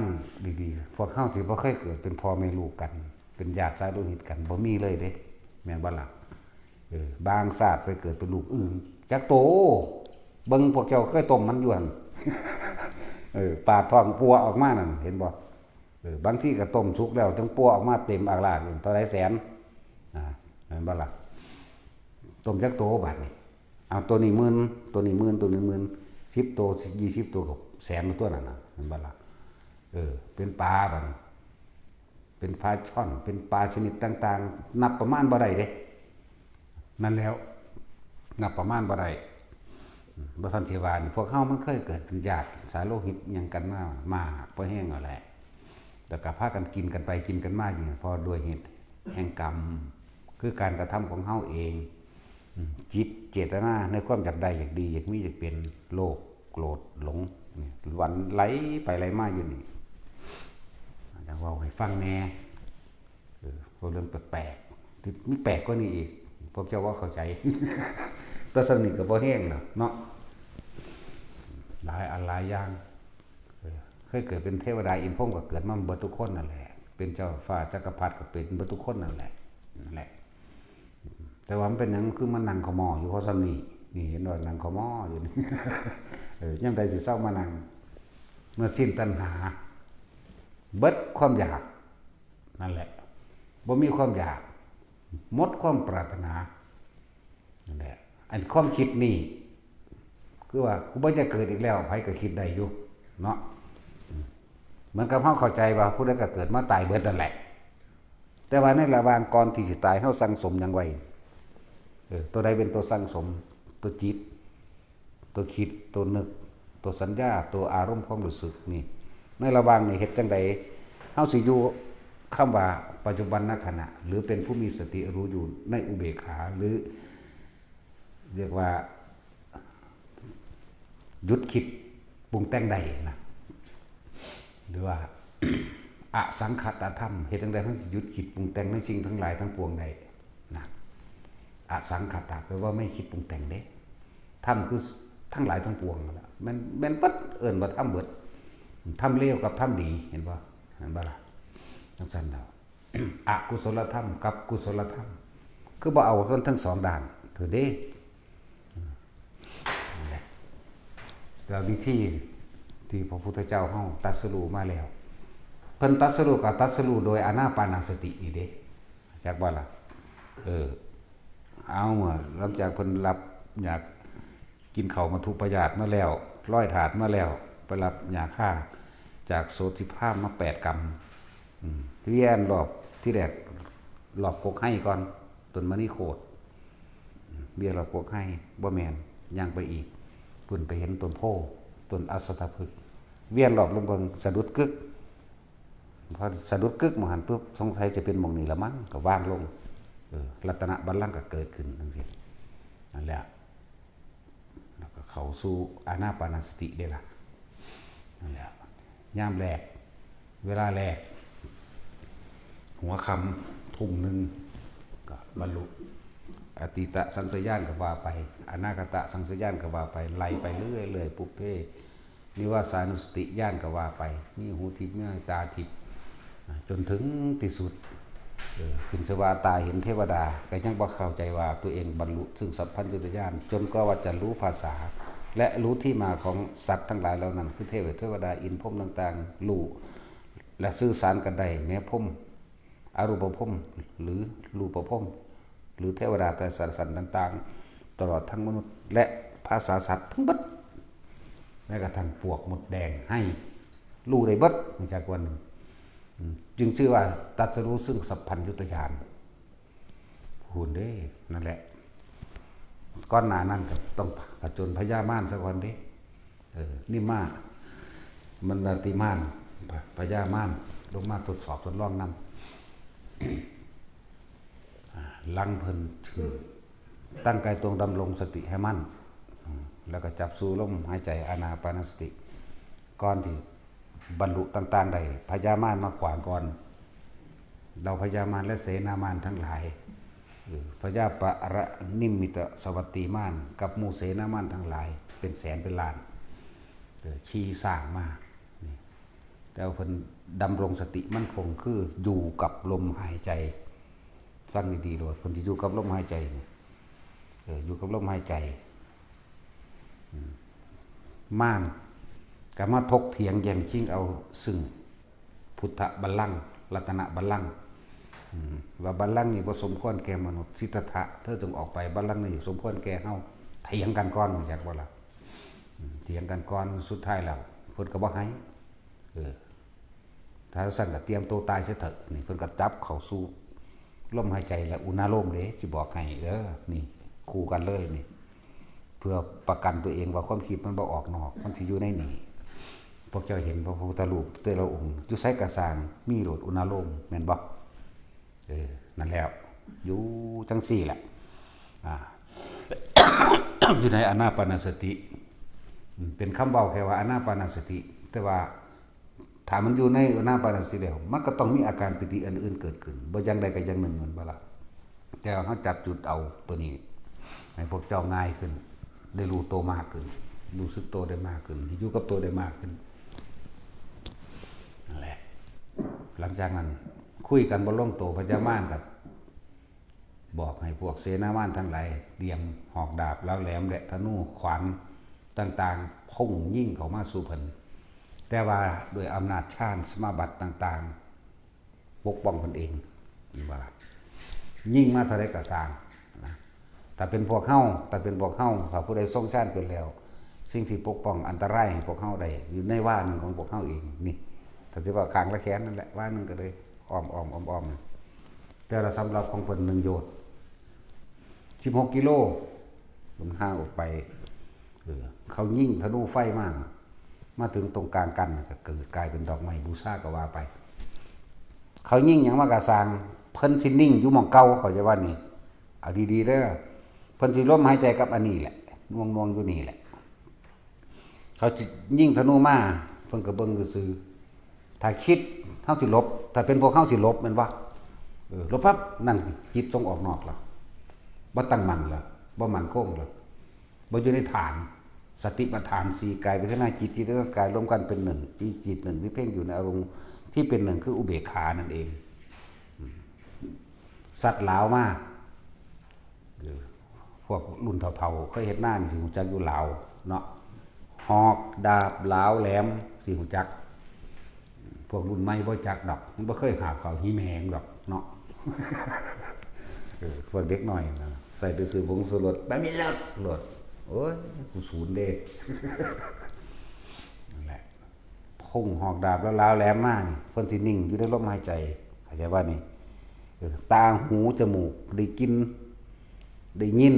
ดีๆ พวกเฮาสิบ่เคยเกิดเป็นพ่อแม่ลูกกัน เป็นญาติสายโลหิตกัน บ่มีเลยเด้ แม่นบ่ล่ะ เออ บางชาติไปเกิดเป็นลูกอึ่ง จักโต เบิ่งพวกเจ้าเคยต้มมันอยู่หั่น เออ ปาดท้องปัวออกมานั่น เห็นบ่ เออ บางทีก็ต้มสุกแล้วจั่งปัวออกมาเต็มอักลากอยู่ เท่าใดแสน อ่า แม่นบ่ล่ะ ต้มจักโตบาดนี้ เอา ตัวนี้หมื่น ตัวนี้หมื่น ตัวนี้หมื่น สิบโต ยี่สิบโตก็แสนแล้วตั๊วนั่นน่ะ แม่นบ่ล่ะ เออ เป็นปลาบาดนี้ เป็นปลาช่อน เป็นปลาชนิดต่างๆ นับประมาณบ่ได้เด้ นั่นแล้ว นับประมาณบ่ได้ อืม บ่ซั้นสิว่านี่ พวกเฮามันเคยเกิดเป็นญาติสายโลหิตหยังกันมา มากพอแฮงแล้วแหละ แล้วก็พากันกินกันไปกินกันมาอยู่นี่ เพราะด้วยเหตุแห่งกรรม คือการกระทำของเฮาเอง อืม จิตเจตนาในความอยากได้ อยากดี อยากมี อยากเป็น โลภ โกรธ หลง นี่ หลั่นไหลไปไหลมาอยู่นี่ อยากเว้าให้ฟังแหน่ เออ เว้าเรื่องแปลกๆ ที่มีแปลกกว่านี้อีก พวกเจ้าว่าเข้าใจ แต่ส่ำนี้ก็บ่แฮงแล้วเนาะ หลายอันหลายอย่าง เออ เคยเกิดเป็นเทวดาอินทร์พรหมก็เกิดมาเบิดทุกคนนั่นแหละ เป็นเจ้าฟ้าจักรพรรดิก็เป็นเบิดทุกคนนั่นแหละ นั่นแหละ แต่ว่ามันเป็นหยังคือมานั่งขมออยู่ เพราะส่ำนี้ นี่เห็นว่านั่งขมออยู่นี่ เออ ยามใดสิเซามานั่ง เมื่อสิ้นตัณหา เบิดความอยาก นั่นแหละ บ่มีความอยาก หมดความปรารถนา นั่นแหละ อันความคิดนี่ คือว่า กูบ่จะเกิดอีกแล้ว ไผก็คิดได้อยู่ เนาะ เหมือนกับเฮาเข้าใจว่าผู้ใดก็เกิดมาตายเบิดนั่นแหละ แต่ว่าในระหว่างก่อนที่สิตาย เฮาสั่งสมหยังไว้ เออ ตัวใดเป็นตัวสั่งสม ตัวจิต ตัวคิด ตัวนึก ตัวสัญญา ตัวอารมณ์ความรู้สึกนี่ ในระหว่างนี้เฮ็ดจั่งใด เฮาสิอยู่คำว่าปัจจุบันขณะ หรือเป็นผู้มีสติรู้อยู่ในอุเบกขา หรือ เรียกว่า หยุดคิดปรุงแต่งได้นะ หรือว่า อสังขตธรรม เฮ็ดจั่งใดเฮาสิหยุดคิดปรุงแต่งในสิ่งทั้งหลายทั้งปวงได้นะ อสังขตะ แปลว่าไม่คิดปรุงแต่งเด้ ธรรมคือทั้งหลายทั้งปวงนั่นแหละ แม่น แม่นเบิด เอิ้นว่าธรรมเบิด ธรรมเลวกับธรรมดี เห็นบ่ เห็นบ่ล่ะ จั่งซั่นดอก อกุศลธรรมกับกุศลธรรม คือบ่เอามันทั้งสองด้านเถิดเด้ นั่นแหละ แต่วิธีที่พระพุทธเจ้าเฮาตรัสรู้มาแล้ว เพิ่นตรัสรู้ก็ตรัสรู้โดยอานาปานสตินี่เด้ จักบ่ล่ะ เออ เอาเมื่อหลังจากเพิ่นรับยากินข้าวมัทธุปายาตมาแล้ว ลอยถาดมาแล้ว ไปรับยาฆ่าจากโสธิพราหมณ์มาแปดกำ อืม เวียนรอบที่แรก รอบกกไฮก่อน ต้นมณีโคตร อืม เวียนรอบกกไฮ บ่แม่น ย่างไปอีก พุ้นไปเห็นต้นโพธิ์ ต้นอัสสตพฤกษ์ เวียนรอบลงเบิ่ง สะดุดกึก พอสะดุดกึกหม่องหั้นปุ๊บ สงสัยจะเป็นหม่องนี้ละมั้ง ก็วางลง เออ รัตนบัลลังก์ก็เกิดขึ้นจั่งซี้ นั่นแหละ แล้วก็เข้าสู่อานาปานสติเด้ล่ะ นั่นแหละ ยามแลก เวลาแลก หัวค่ำ ทุ่มหนึ่ง ก็บรรลุ อตีตสังสยญาณก็ว่าไป อนาคตสังสยญาณก็ว่าไป ไล่ไปเรื่อยๆ ปุพเพ นิวาสานุสติญาณก็ว่าไป มีหูทิพย์ มีตาทิพย์ อ่า จนถึงที่สุด เออ ขึ้นชื่อว่าตาเห็นเทวดา ก็ยังบ่เข้าใจว่าตัวเองบรรลุซึ่งสัพพัญญุตญาณ จนกว่าจะรู้ภาษา และรู้ที่มาของสัตว์ทั้งหลายเหล่านั้น คือเทวเทวดา อินทร์พรหมต่างๆ รู้ และสื่อสารกันได้ แม้พรหม อรูปพรหม หรือรูปพรหม หรือเทวดาแต่สรรพสัตว์ต่างๆ ตลอดทั้งมนุษย์ และภาษาสัตว์ทั้งหมด แม้กระทั่งปวกมดแดงไฮ รู้ได้เบิด มีจักวันหนึ่ง อืม จึงชื่อว่าตรัสรู้ซึ่งสัพพัญญุตญาณ พู้นเด้ นั่นแหละ ก่อนหน้านั้นก็ต้องผจญพญามารซะก่อนเด้ เออ นี่มา มันราติมาร พญามาร ลงมาทดสอบทดลองนำ อ่า หลังเพิ่นถึง ตั้งกายตรงดำรงสติให้มั่น อืม แล้วก็จับสู่ลมหายใจอานาปานสติ ก่อนที่บรรลุต่างๆได้ พญามารมาขวางก่อน เหล่าพญามารและเสนามารทั้งหลาย เออ พญาปะระนิมมิตสวัตตีมาร กับหมู่เสนามารทั้งหลาย เป็นแสนเป็นล้าน เออ ขี่ช้างมา นี่ แต่ว่าเพิ่นดำรงสติมั่นคง คืออยู่กับลมหายใจ ฟังดีๆโลด เพิ่นสิอยู่กับลมหายใจนี่ เออ อยู่กับลมหายใจ อืม มารก็มาถกเถียงแย่งชิงเอาซึ่งพุทธบัลลังก์ รัตนบัลลังก์ อืม ว่าบัลลังก์นี้บ่สมควรแก่มนุษย์ สิทธัตถะ เธอจงออกไป บัลลังก์นี้สมควรแก่เฮา เถียงกันก่อน รู้จักบ่ล่ะ อืม เถียงกันก่อน สุดท้ายแล้ว เพิ่นก็บ่ให้ เออ ถ้าซั่นก็เตรียมตัวตายเสียเถอะ นี่เพิ่นก็จับเข้าสู่ลมหายใจและอุณาโลมเด้ สิบอกให้เด้อ นี่ คู่กันเลยนี่ พื่อประกันตัวเองว่าความคิดมันบ่ออกนอก มันสิอยู่ในนี้ พวกเจ้าเห็นพระพุทธรูปแต่ละองค์ อยู่ไสกะซ่าง มีโลดอุณาโลม แม่นบ่ เออ นั่นแล้ว อยู่จั่งซี้แหละ อ่า อยู่ในอานาปานสติ อืม เป็นคำเว้าแค่ว่าอานาปานสติ แต่ว่า ถ้ามันอยู่ในอานาปานสติแล้ว มันก็ต้องมีอาการปีติอันอื่นเกิดขึ้น บ่อย่างใดก็อย่างหนึ่ง แม่นบ่ล่ะ แต่ว่าเฮาจับจุดเอาตัวนี้ ให้พวกเจ้าง่ายขึ้น ได้รู้ตัวมากขึ้น รู้สึกตัวได้มากขึ้น อยู่กับตัวได้มากขึ้น นั่นแหละ หลังจากนั้น คุยกันบ่ลงตัว พญามารก็บอกให้พวกเสนามารทั้งหลาย เตรียมหอกดาบเหลาแหลมและธนูขวานต่างๆ พุ่งยิงเข้ามาสู่เพิ่น แต่ว่าด้วยอำนาจฌานสมาบัติต่างๆ ปกป้องเพิ่นเอง ว่าล่ะ ยิงมาเท่าใดก็ซ่างนะ ถ้าเป็นพวกเฮา ถ้าเป็นพวกเฮา ถ้าผู้ใดทรงฌานเป็นแล้ว สิ่งที่ปกป้องอันตรายให้พวกเฮาได้ อยู่ในวาหนึ่งของพวกเฮาเอง นี่ ถ้าสิว่าข้างละแขนนั่นแหละ วาหนึ่งก็เลย อ้อมๆ อ้อมๆ แต่ละสำหรับของเพิ่น หนึ่งโยชน์ สิบหกกิโล มันห่างออกไป เออ เขายิงธนูไฟมา มาถึงตรงกลางกัน ก็เกิดกลายเป็นดอกไม้บูชาก็ว่าไป เขายิงหยังมากะซ่าง เพิ่นสินิ่งอยู่หม่องเก่า เข้าใจว่านี่ เอาดีๆ เด้อ เพิ่นสิลมหายใจกับอันนี้แหละ หน่วงๆ อยู่นี่แหละ เขาสิยิงธนูมา เพิ่นก็เบิ่งซื่อๆ ถ้าคิด เฮาสิหลบ ถ้าเป็นพวกเฮาสิหลบแม่นบ่ เออ หลบปั๊บ นั่นจิตส่งออกนอกแล้ว บ่ตั้งมั่นแล้ว บ่มั่นคงแล้ว บ่อยู่ในฐาน สติปัฏฐานสี่ กายเวทนาจิต จิตเวทนากายรวมกันเป็นหนึ่ง มีจิตหนึ่งที่เพ่งอยู่ในอารมณ์ที่เป็นหนึ่ง คืออุเบกขานั่นเอง อืม สัตว์หลาวมา เออ พวกรุ่นเฒ่าๆ เคยเฮ็ดนานี่สิฮู้จักอยู่หลาวเนาะ หอกดาบเหลาแหลม สิฮู้จัก พวกรุ่นใหม่บ่จักดอก มันบ่เคยหาบเข้าหิมแหงดอกเนาะ เออ พวกเด็กน้อยนะ ใส่แต่ซื่อผงชูรส บ่มีรส รส โอ้ย กูศูนย์เด้ นั่นแหละ พุ่งหอกดาบแล้วเหลาแหลมมานี่ เพิ่นสินิ่งอยู่ในลมหายใจ เข้าใจว่านี่ เออ ตา หู จมูก ได้กลิ่น ได้ยิน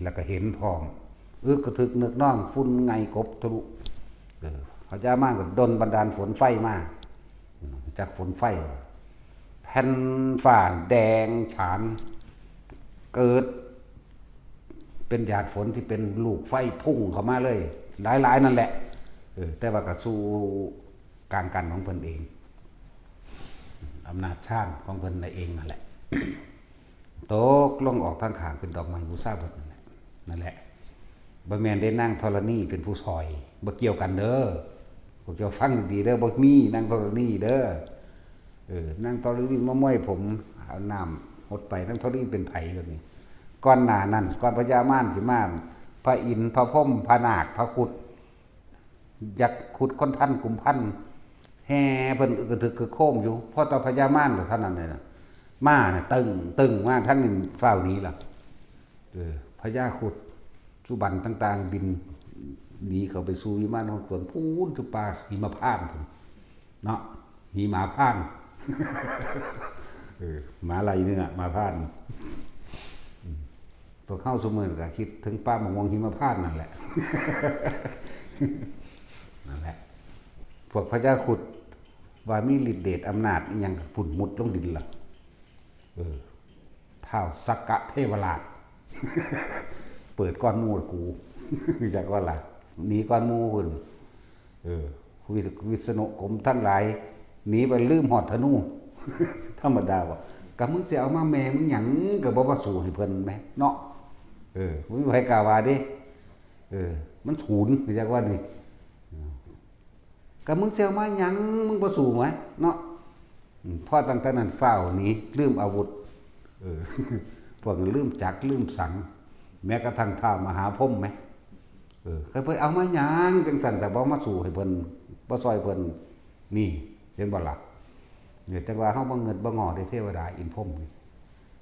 แล้วก็เห็นพร้อม อึกกระทึกนึกนอง ฝุ่นไงกบทะลุ เออ พญามารก็ดลบันดาลฝนไฟมา อืม จากฝนไฟ แผ่นฟ้าแดงฉาน เกิด เป็นหยาดฝนที่เป็นลูกไฟพุ่งเข้ามาเลย หลายๆ นั่นแหละ เออ แต่ว่าก็สู้กลางกันของเพิ่นเอง อำนาจฌานของเพิ่นนั่นเองนั่นแหละ ตกลงออกทางข้างเป็นดอกไม้บูชาเบิดนั่นแหละ นั่นแหละ บ่แม่นได้นางธรณีเป็นผู้ซอย บ่เกี่ยวกันเด้อ พวกเจ้าฟังดีๆ เด้อ บ่มีนางธรณีเด้อ เออ นางธรณีมาม้วยผม เอาน้ำหดไป นางธรณีเป็นไผเดี๋ยวนี้ ก่อนหน้านั้น ก่อนพญามารสิมา พระอินทร์ พระพรหม พระนาค พระครุฑ ยักษ์ครุฑ คนทัน กุมพันธ์ แห่เพิ่นอึกกระทึกคึกโครมอยู่ พอต่อพญามารเท่านั้นเลยนะ มาเนี่ยตึง ตึงมาทั้งนี้ฟ้าวหนีล่ะ เออ พญาครุฑ สุบรรณต่างๆ บินหนีเข้าไปสู่วิมานของตน พู้นจุปาหิมพานต์พู้น เนาะ หิหมาพานต์ เออ หมาไล่เนื้อ หมาพานต์ อืม พวกเฮาซุมื้อนี้ก็คิดถึงป่าหมากม่วงหิมพานต์นั่นแหละ นั่นแหละ พวกพญาครุฑว่ามีฤทธิ์เดชอำนาจอิหยังก็พุ่นมุดลงดินล่ะ เออ ท้าวสักกะเทวราช เปิดก่อนหมู่กู จักว่าล่ะ หนีก่อนหมู่พุ้น เออ วิ วิษณุกรมทั้งหลาย หนีไปลืมฮอดธนู ธรรมดาบ่ กะมึงสิเอามาแม่มึงหยัง ก็บ่มาสู้ให้เพิ่นแหม เนาะ เออ บ่มีไผกล้าว่าเด้ เออ มันศูนย์ จักว่านี่ กะมึงสิเอามาหยัง มึงบ่สู้ไหม เนาะ อืม พอตั้งแต่นั้นฟ้าวหนี ลืมอาวุธ เออ พวกนั้นลืมจักร ลืมสัง แม้กระทั่งท้าวมหาพรหมแหม เออ ใครไปเอามาหยังจังซั่น แต่บ่มาสู้ให้เพิ่น บ่ซอยเพิ่น นี่ เห็นบ่ล่ะ เนี่ย จังว่าเฮาบ่เงิดบ่งอเด้ เทวดาอินทร์พรหมนี่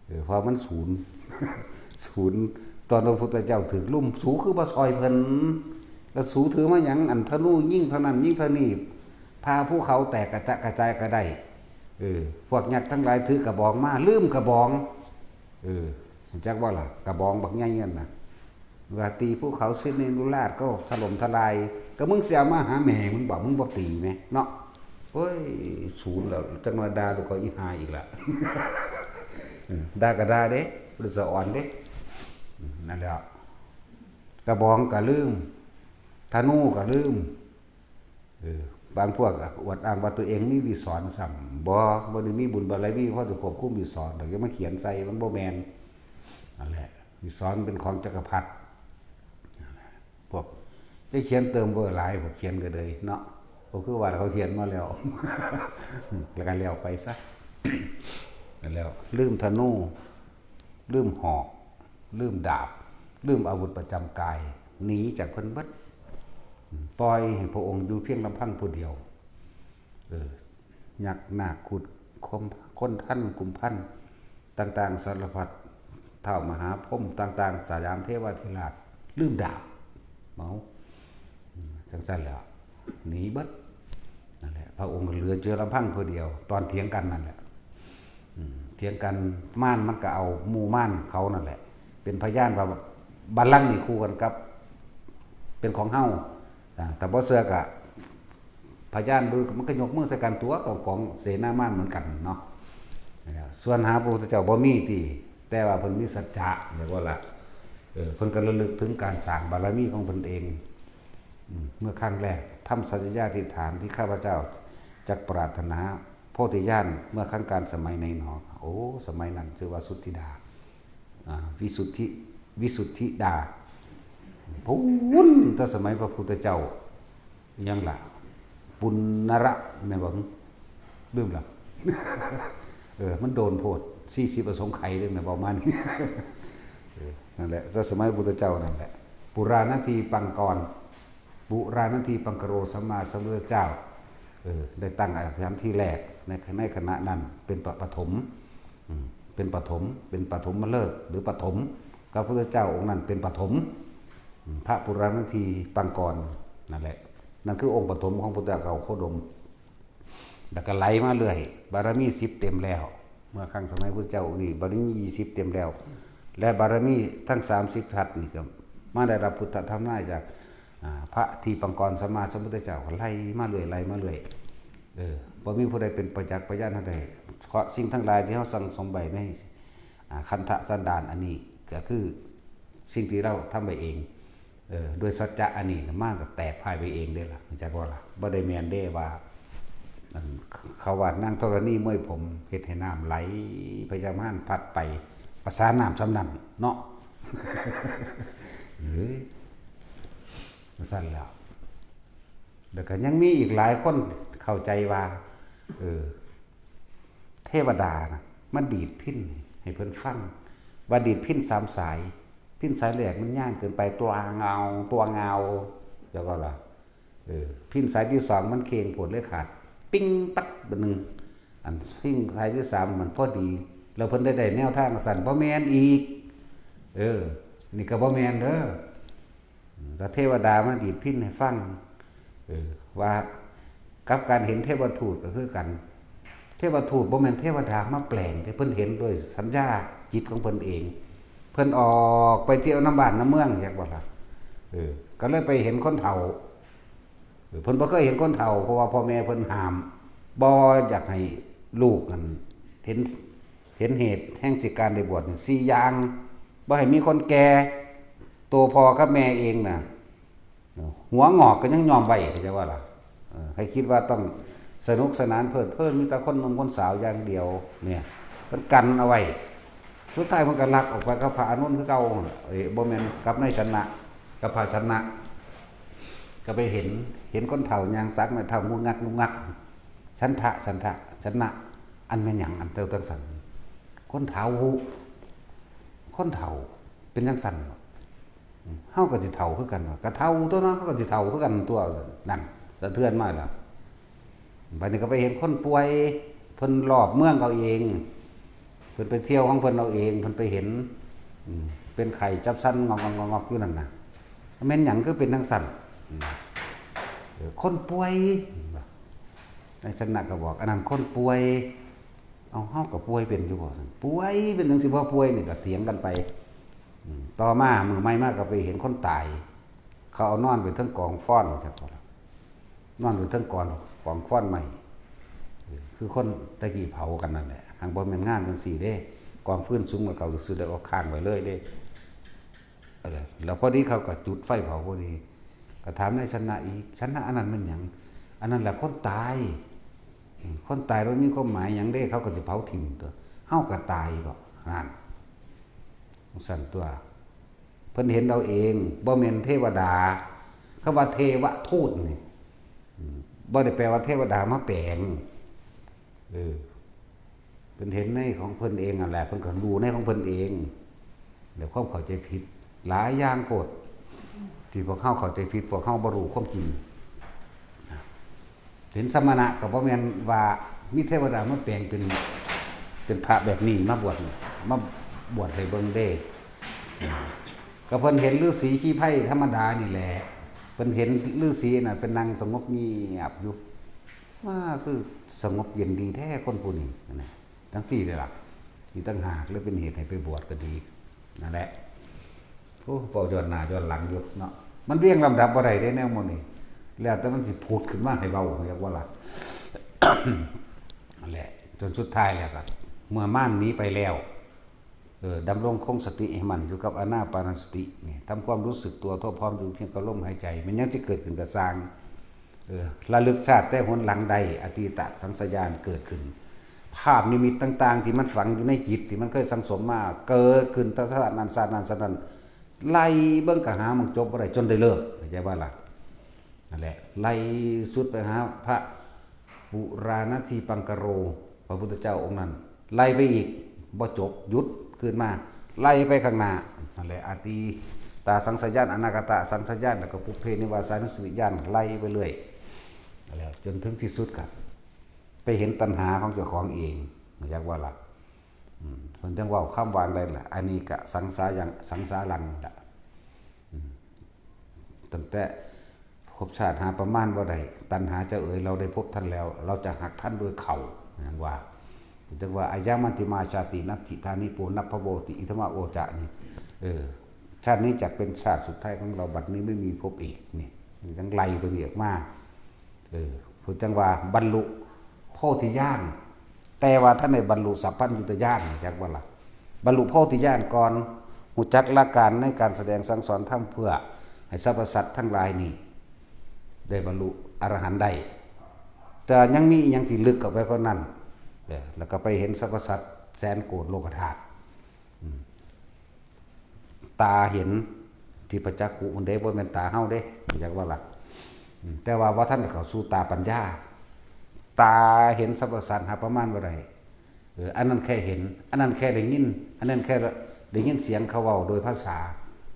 เออ เพราะมันศูนย์ ศูนย์ ตอนพระพุทธเจ้าถืกลุ่ม สูคือบ่ซอยเพิ่น แล้วสูถือมาหยัง อันธนูยิงเท่านั้น ยิงเท่านี้ พาภูเขาแตกกระจะกระจายก็ได้ เออ พวกยักษ์ทั้งหลายถือกระบองมา ลืมกระบอง เออ รู้จักบ่ล่ะ กระบองบักใหญ่นั่นน่ะ ว่าตีภูเขาซิเนนดูราดก็ถล่มทลาย ก็มึงสิเอามาหาแม่มึงบอก มึงบ่ตีแม่เนาะ โอ้ย ศูนย์แล้ว จักหน่อยด่าลูกเขาอีห่าอีกละ เออ ด่าก็ด่าเด้ บ่ได้สะออนเด้ อืม นั่นแหละ กระบองก็ลืม ธนูก็ลืม เออ บางพวกก็อวดอ้างว่าตัวเองมีวิสรณ์ซ้ำ บ่ บ่ได้มีบุญบารมีพอจะควบคุมวิสรณ์ดอก อย่ามาเขียนใส่ มันบ่แม่น นั่นแหละ วิสรณ์เป็นของจักรพรรดิ นั่นแหละ พวกจะเขียนเติมเบอร์หลาย พวกเขียนก็เลยเนาะ ก็คือว่าเขาเขียนมาแล้ว แล้วก็แล้วไปซะ แล้วลืมธนู ลืมหอก ลืมดาบ ลืมอาวุธประจำกาย หนีจากเพิ่นเบิด ปล่อยให้พระองค์อยู่เพียงลำพังผู้เดียว เออ ยักษ์นาคครุฑ คม คนทันกุมพัน ต่างๆ สารพัด ท้าวมหาพรหมต่างๆ สยามเทวาธิราช ลืมดาบ เมา อืม จังซั่นแหล้ว หนีเบิด นั่นแหละ พระองค์เหลือเจือลำพังผู้เดียว ตอนเถียงกันนั่นแหละ อืม เถียงกัน มารมันก็เอาหมู่มารเขานั่นแหละ เป็นพยานว่าบัลลังก์นี่คู่กันกับ เป็นของเฮา อ่า แต่บ่เชื่อก็ พยานดู มันก็ยกมือใส่กันตัว ก็ของเสนามารเหมือนกันเนาะ ส่วนหาพระพุทธเจ้าบ่มีติ แต่ว่าเพิ่นมีสัจจะ แม่นบ่ล่ะ เออ เพิ่นก็ระลึกถึงการสร้างบารมีของเพิ่นเอง อืม เมื่อครั้งแรก ทำสัจจยาธิษฐานที่ข้าพเจ้าจักปรารถนาโพธิญาณเมื่อครั้งกาลสมัยไหนหนอ โอ้ สมัยนั้นชื่อว่าสุทธิดา อ่า วิสุทธิ วิสุทธิดา พุ้น แต่สมัยพระพุทธเจ้า อิหยังล่ะ ปุณณระ แม่นบ่ ลืมละ เออ มันโดนโพด สี่สิบอสงไขยเลยแม่นบ่ ประมาณนี้ เออ นั่นแหละ แต่สมัยพุทธเจ้านั่นแหละ ปุราณัตถีปังกร ปุราณัตถีปังกโร สัมมาสัมพุทธเจ้า เออ ได้ตั้งอธิษฐานที่แรก ใน ในขณะนั้นเป็นปะ ปฐม อืม เป็นปฐม เป็นปฐมฤกษ์ หรือปฐม พระพุทธเจ้าองค์นั้นเป็นปฐม อืม พระปุราณัตถีปังกร นั่นแหละ นั่นคือองค์ปฐมของพุทธเจ้าโคดม แล้วก็ไหลมาเรื่อย บารมีสิบเต็มแล้ว เมื่อครั้งสมัยพุทธเจ้าองค์นี้ บารมียี่สิบเต็มแล้ว และบารมีทั้งสามสิบทัศน์นี่ก็มาได้รับพุทธธรรมนายจาก อ่า พระทีปังกรสัมมาสัมพุทธเจ้าก็ไหลมาเรื่อย ไหลมาเรื่อย เออ บ่มีผู้ใดเป็นประจักษ์พยานให้ได้ เพราะสิ่งทั้งหลายที่เฮาสั่งสมไว้ใน อ่า ขันธสันดานอันนี้ ก็คือสิ่งที่เราทำไว้เอง เออ ด้วยสัจจะอันนี้น่ะ มันก็แตกพ่ายไปเองเด้ล่ะ จักว่าล่ะ บ่ได้แม่นเด้ว่า อัน เขาว่านางธรณีมวยผม เฮ็ดให้น้ำไหล พญามารพัดไป ประสาน้ำส่ำนั้นเนาะ เอ้ย ว่าซั่นแล้ว แล้วก็ยังมีอีกหลายคนเข้าใจว่า เออ เทวดานะ มันดีดพิณให้เพิ่นฟัง ว่าดีดพิณสามสาย พิณสายแรกมันยานเกินไป ตัวเงา ตัวเงา แล้วก็ล่ะ เออ พิณสายที่สองมันเคร่งโพดเลยขาด ปิ้งปัดบาดหนึ่ง อันพิณสายที่สามมันพอดี แล้วเพิ่นได้ ได้แนวทางสั่น บ่แม่นอีก เออ นี่ก็บ่แม่นเด้อ อืม แล้วเทวดามาดีดพิณให้ฟัง เออ ว่ากับการเห็นเทวทูตก็คือกัน เทวทูตบ่แม่นเทวดามาแปลงเด้ เพิ่นเห็นด้วยสัญญาจิตของเพิ่นเอง เพิ่นออกไปเที่ยวนำบ้านนำเมือง จักบ่ล่ะ เออ ก็เลยไปเห็นคนเฒ่า เออ เพิ่นบ่เคยเห็นคนเฒ่า เพราะว่าพ่อแม่เพิ่นห้าม บ่อยากให้ลูกนั่นเห็น เห็นเหตุแห่งสิการได้บวชนี่สี่อย่าง บ่ให้มีคนแก่ ตัวพ่อกับแม่เองน่ะ หัวงอกก็ยังยอมไว้ เข้าใจว่าล่ะ เออ ให้คิดว่าต้องสนุกสนานเพลิดเพลิน มีแต่คนหนุ่มคนสาวอย่างเดียว เนี่ย มันกันเอาไว้ สุดท้ายมันก็ลักออกไปกับพระอานนท์คือเก่า เอ้ย บ่แม่น กับนายชนะ กับพระชนะ ก็ไปเห็น เห็นคนเฒ่าย่างสักไม้เฒ่างุกงักงุกงัก ฉันทะ ฉันทะ ชนะ อันแม่นหยัง อันเจ้าจังสัน คนเฒ่า คนเฒ่า เป็นจังสัน เฮาก็สิเฒ่าคือกันวะ ก็เฒ่าตัวเนาะ เฮาก็สิเฒ่าคือกันตัว นั่น สะเทือนมาแล้ว บัดนี้ก็ไปเห็นคนป่วย เพิ่นรอบเมืองเอาเอง เพิ่นไปเที่ยวของเพิ่นเอาเอง เพิ่นไปเห็น อืม เป็นไข้จับสันงอกๆๆๆ อยู่นั่นน่ะ แม่นหยังคือเป็นจังซั่น อืม เออ คนป่วย นายชนะก็บอก อันนั้นคนป่วย เอา เฮาก็ป่วยเป็นอยู่บ่ซั่น ป่วย เป็นจังสิบ่ป่วยนี่ ก็เถียงกันไป ต่อมามื้อใหม่มาก็ไปเห็นคนตาย เขาเอานอนไปเทิงกองฟอนจัก นอนไปเทิงกอง กองฟอนใหม่ คือคนตะกี้เผากันนั่นแหละ หากบ่แม่นงานจังซี่เด้ กองฟืนสุมกันเขาซื่อๆ แล้วก็ค้างไว้เลยเด้ เออ แล้วพอดีเขาก็จุดไฟเผาพอดี ก็ถามนายชนะอีก "ชนะ อันนั้นมันหยัง?" "อันนั้นแหละคนตาย อืม คนตายบ่มีความหมายหยังเด้ เขาก็สิเผาถิ่มตัว เฮาก็ตายบ่ นั่น จั่งซั่นตัว เพิ่นเห็นเอาเอง บ่แม่นเทวดา คำว่าเทวทูตนี่ อืม บ่ได้แปลว่าเทวดามาแปลง เออ เพิ่นเห็นในของเพิ่นเองนั่นแหละ เพิ่นก็รู้ในของเพิ่นเอง แล้วความเข้าใจผิดหลายอย่างโพด ที่พวกเฮาเข้าใจผิด พวกเฮาบ่รู้ความจริง เห็นสมณะก็บ่แม่นว่ามีเทวดามาแปลงเป็น เป็นพระแบบนี้มาบวช มาบวชให้เบิ่งเด้ ก็เพิ่นเห็นฤๅษีขี้ไพร่ธรรมดานี่แหละ เพิ่นเห็นฤๅษีน่ะเป็นนั่งสงบเงียบอยู่ ว่าคือสงบเย็นดีแท้คนผู้นี้นะ จั่งซี้เลยล่ะ นี่ต่างหากเลยเป็นเหตุให้ไปบวชก็ดี นั่นแหละ โอ้ เว้าย้อนหน้าย้อนหลังอยู่เนาะ มันเรียงลำดับบ่ได้เด้แนวหมู่นี้ แล้วแต่มันสิผุดขึ้นมาให้เว้า เรียกว่าล่ะ นั่นแหละ จนสุดท้ายแล้วก็ เมื่อมารหนีไปแล้ว เออ ดำรงคงสติให้มั่นอยู่กับอานาปานสตินี่ ทำความรู้สึกตัวทั่วพร้อมอยู่เพียงกับลมหายใจ มันยังสิเกิดขึ้นก็ซ่าง เออ ระลึกชาติแต่หนหลังได้ อตีตสังสญาณเกิดขึ้น ภาพนิมิตต่างๆ ที่มันฝังอยู่ในจิต ที่มันเคยสั่งสมมา เกิดขึ้นแต่ชาตินั้น ชาตินั้น ชาตินั้น ไล่เบิ่งก็หาหม่องจบบ่ได้ จนได้เลิก เข้าใจบ่ล่ะ? นั่นแหละ ไล่สุดไปหาพระปุราณทีปังกโร พระพุทธเจ้าองค์นั้น ไล่ไปอีก บ่จบ หยุด คืนมา ไล่ไปข้างหน้า นั่นแหละ อตีตสังสญาณ อนาคตสังสญาณ แล้วก็ปุพเพนิวาสานุสติญาณ ไล่ไปเรื่อย แล้วจนถึงที่สุดก็ไปเห็นตัณหาของเจ้าของเอง จักว่าล่ะ อืม เพิ่นจั่งเว้าคำว่าจั่งใดล่ะ อเนกสังสายัง สังสารังนี่ล่ะ อืม ตั้งแต่ภพชาติหาประมาณบ่ได้ ตัณหาเจ้าเอ๋ย เราได้พบท่านแล้ว เราจะหักท่านด้วยเข่า นั่นว่า จั่งว่า อายามัชฌิมาชาติ นัตถิทานิ ปุนรรพโวติ อิทัมมะโวจะนี่ เออ ชาตินี้จักเป็นชาติสุดท้ายของเรา บัดนี้ไม่มีพบอีก นี่ จั่งไล่ตัวนี้ออกมา เออ เพิ่นจั่งว่าบรรลุโพธิญาณ แต่ว่าทันได้บรรลุสัพพัญญุตญาณ จักบ่ล่ะ บรรลุโพธิญาณก่อน ฮู้จักหลักการในการแสดงสั่งสอนธรรม เพื่อให้สรรพสัตว์ทั้งหลายนี่ ได้บรรลุอรหันต์ได้ แต่ยังมีอีหยังที่ลึกเข้าไปกว่านั้น เออ แล้วก็ไปเห็นสรรพสัตว์แสนโกฏโลกธาตุ อืม ตาเห็น ทิพจักขุ พุ้นเด้ บ่แม่นตาเฮาเด้ จักว่าล่ะ อืม แต่ว่าบ่ทันเข้าสู่ตาปัญญา ตาเห็นสรรพสัตว์หาประมาณบ่ได้ เออ อันนั้นแค่เห็น อันนั้นแค่ได้ยิน อันนั้นแค่ได้ยินเสียงเขาเว้าโดยภาษา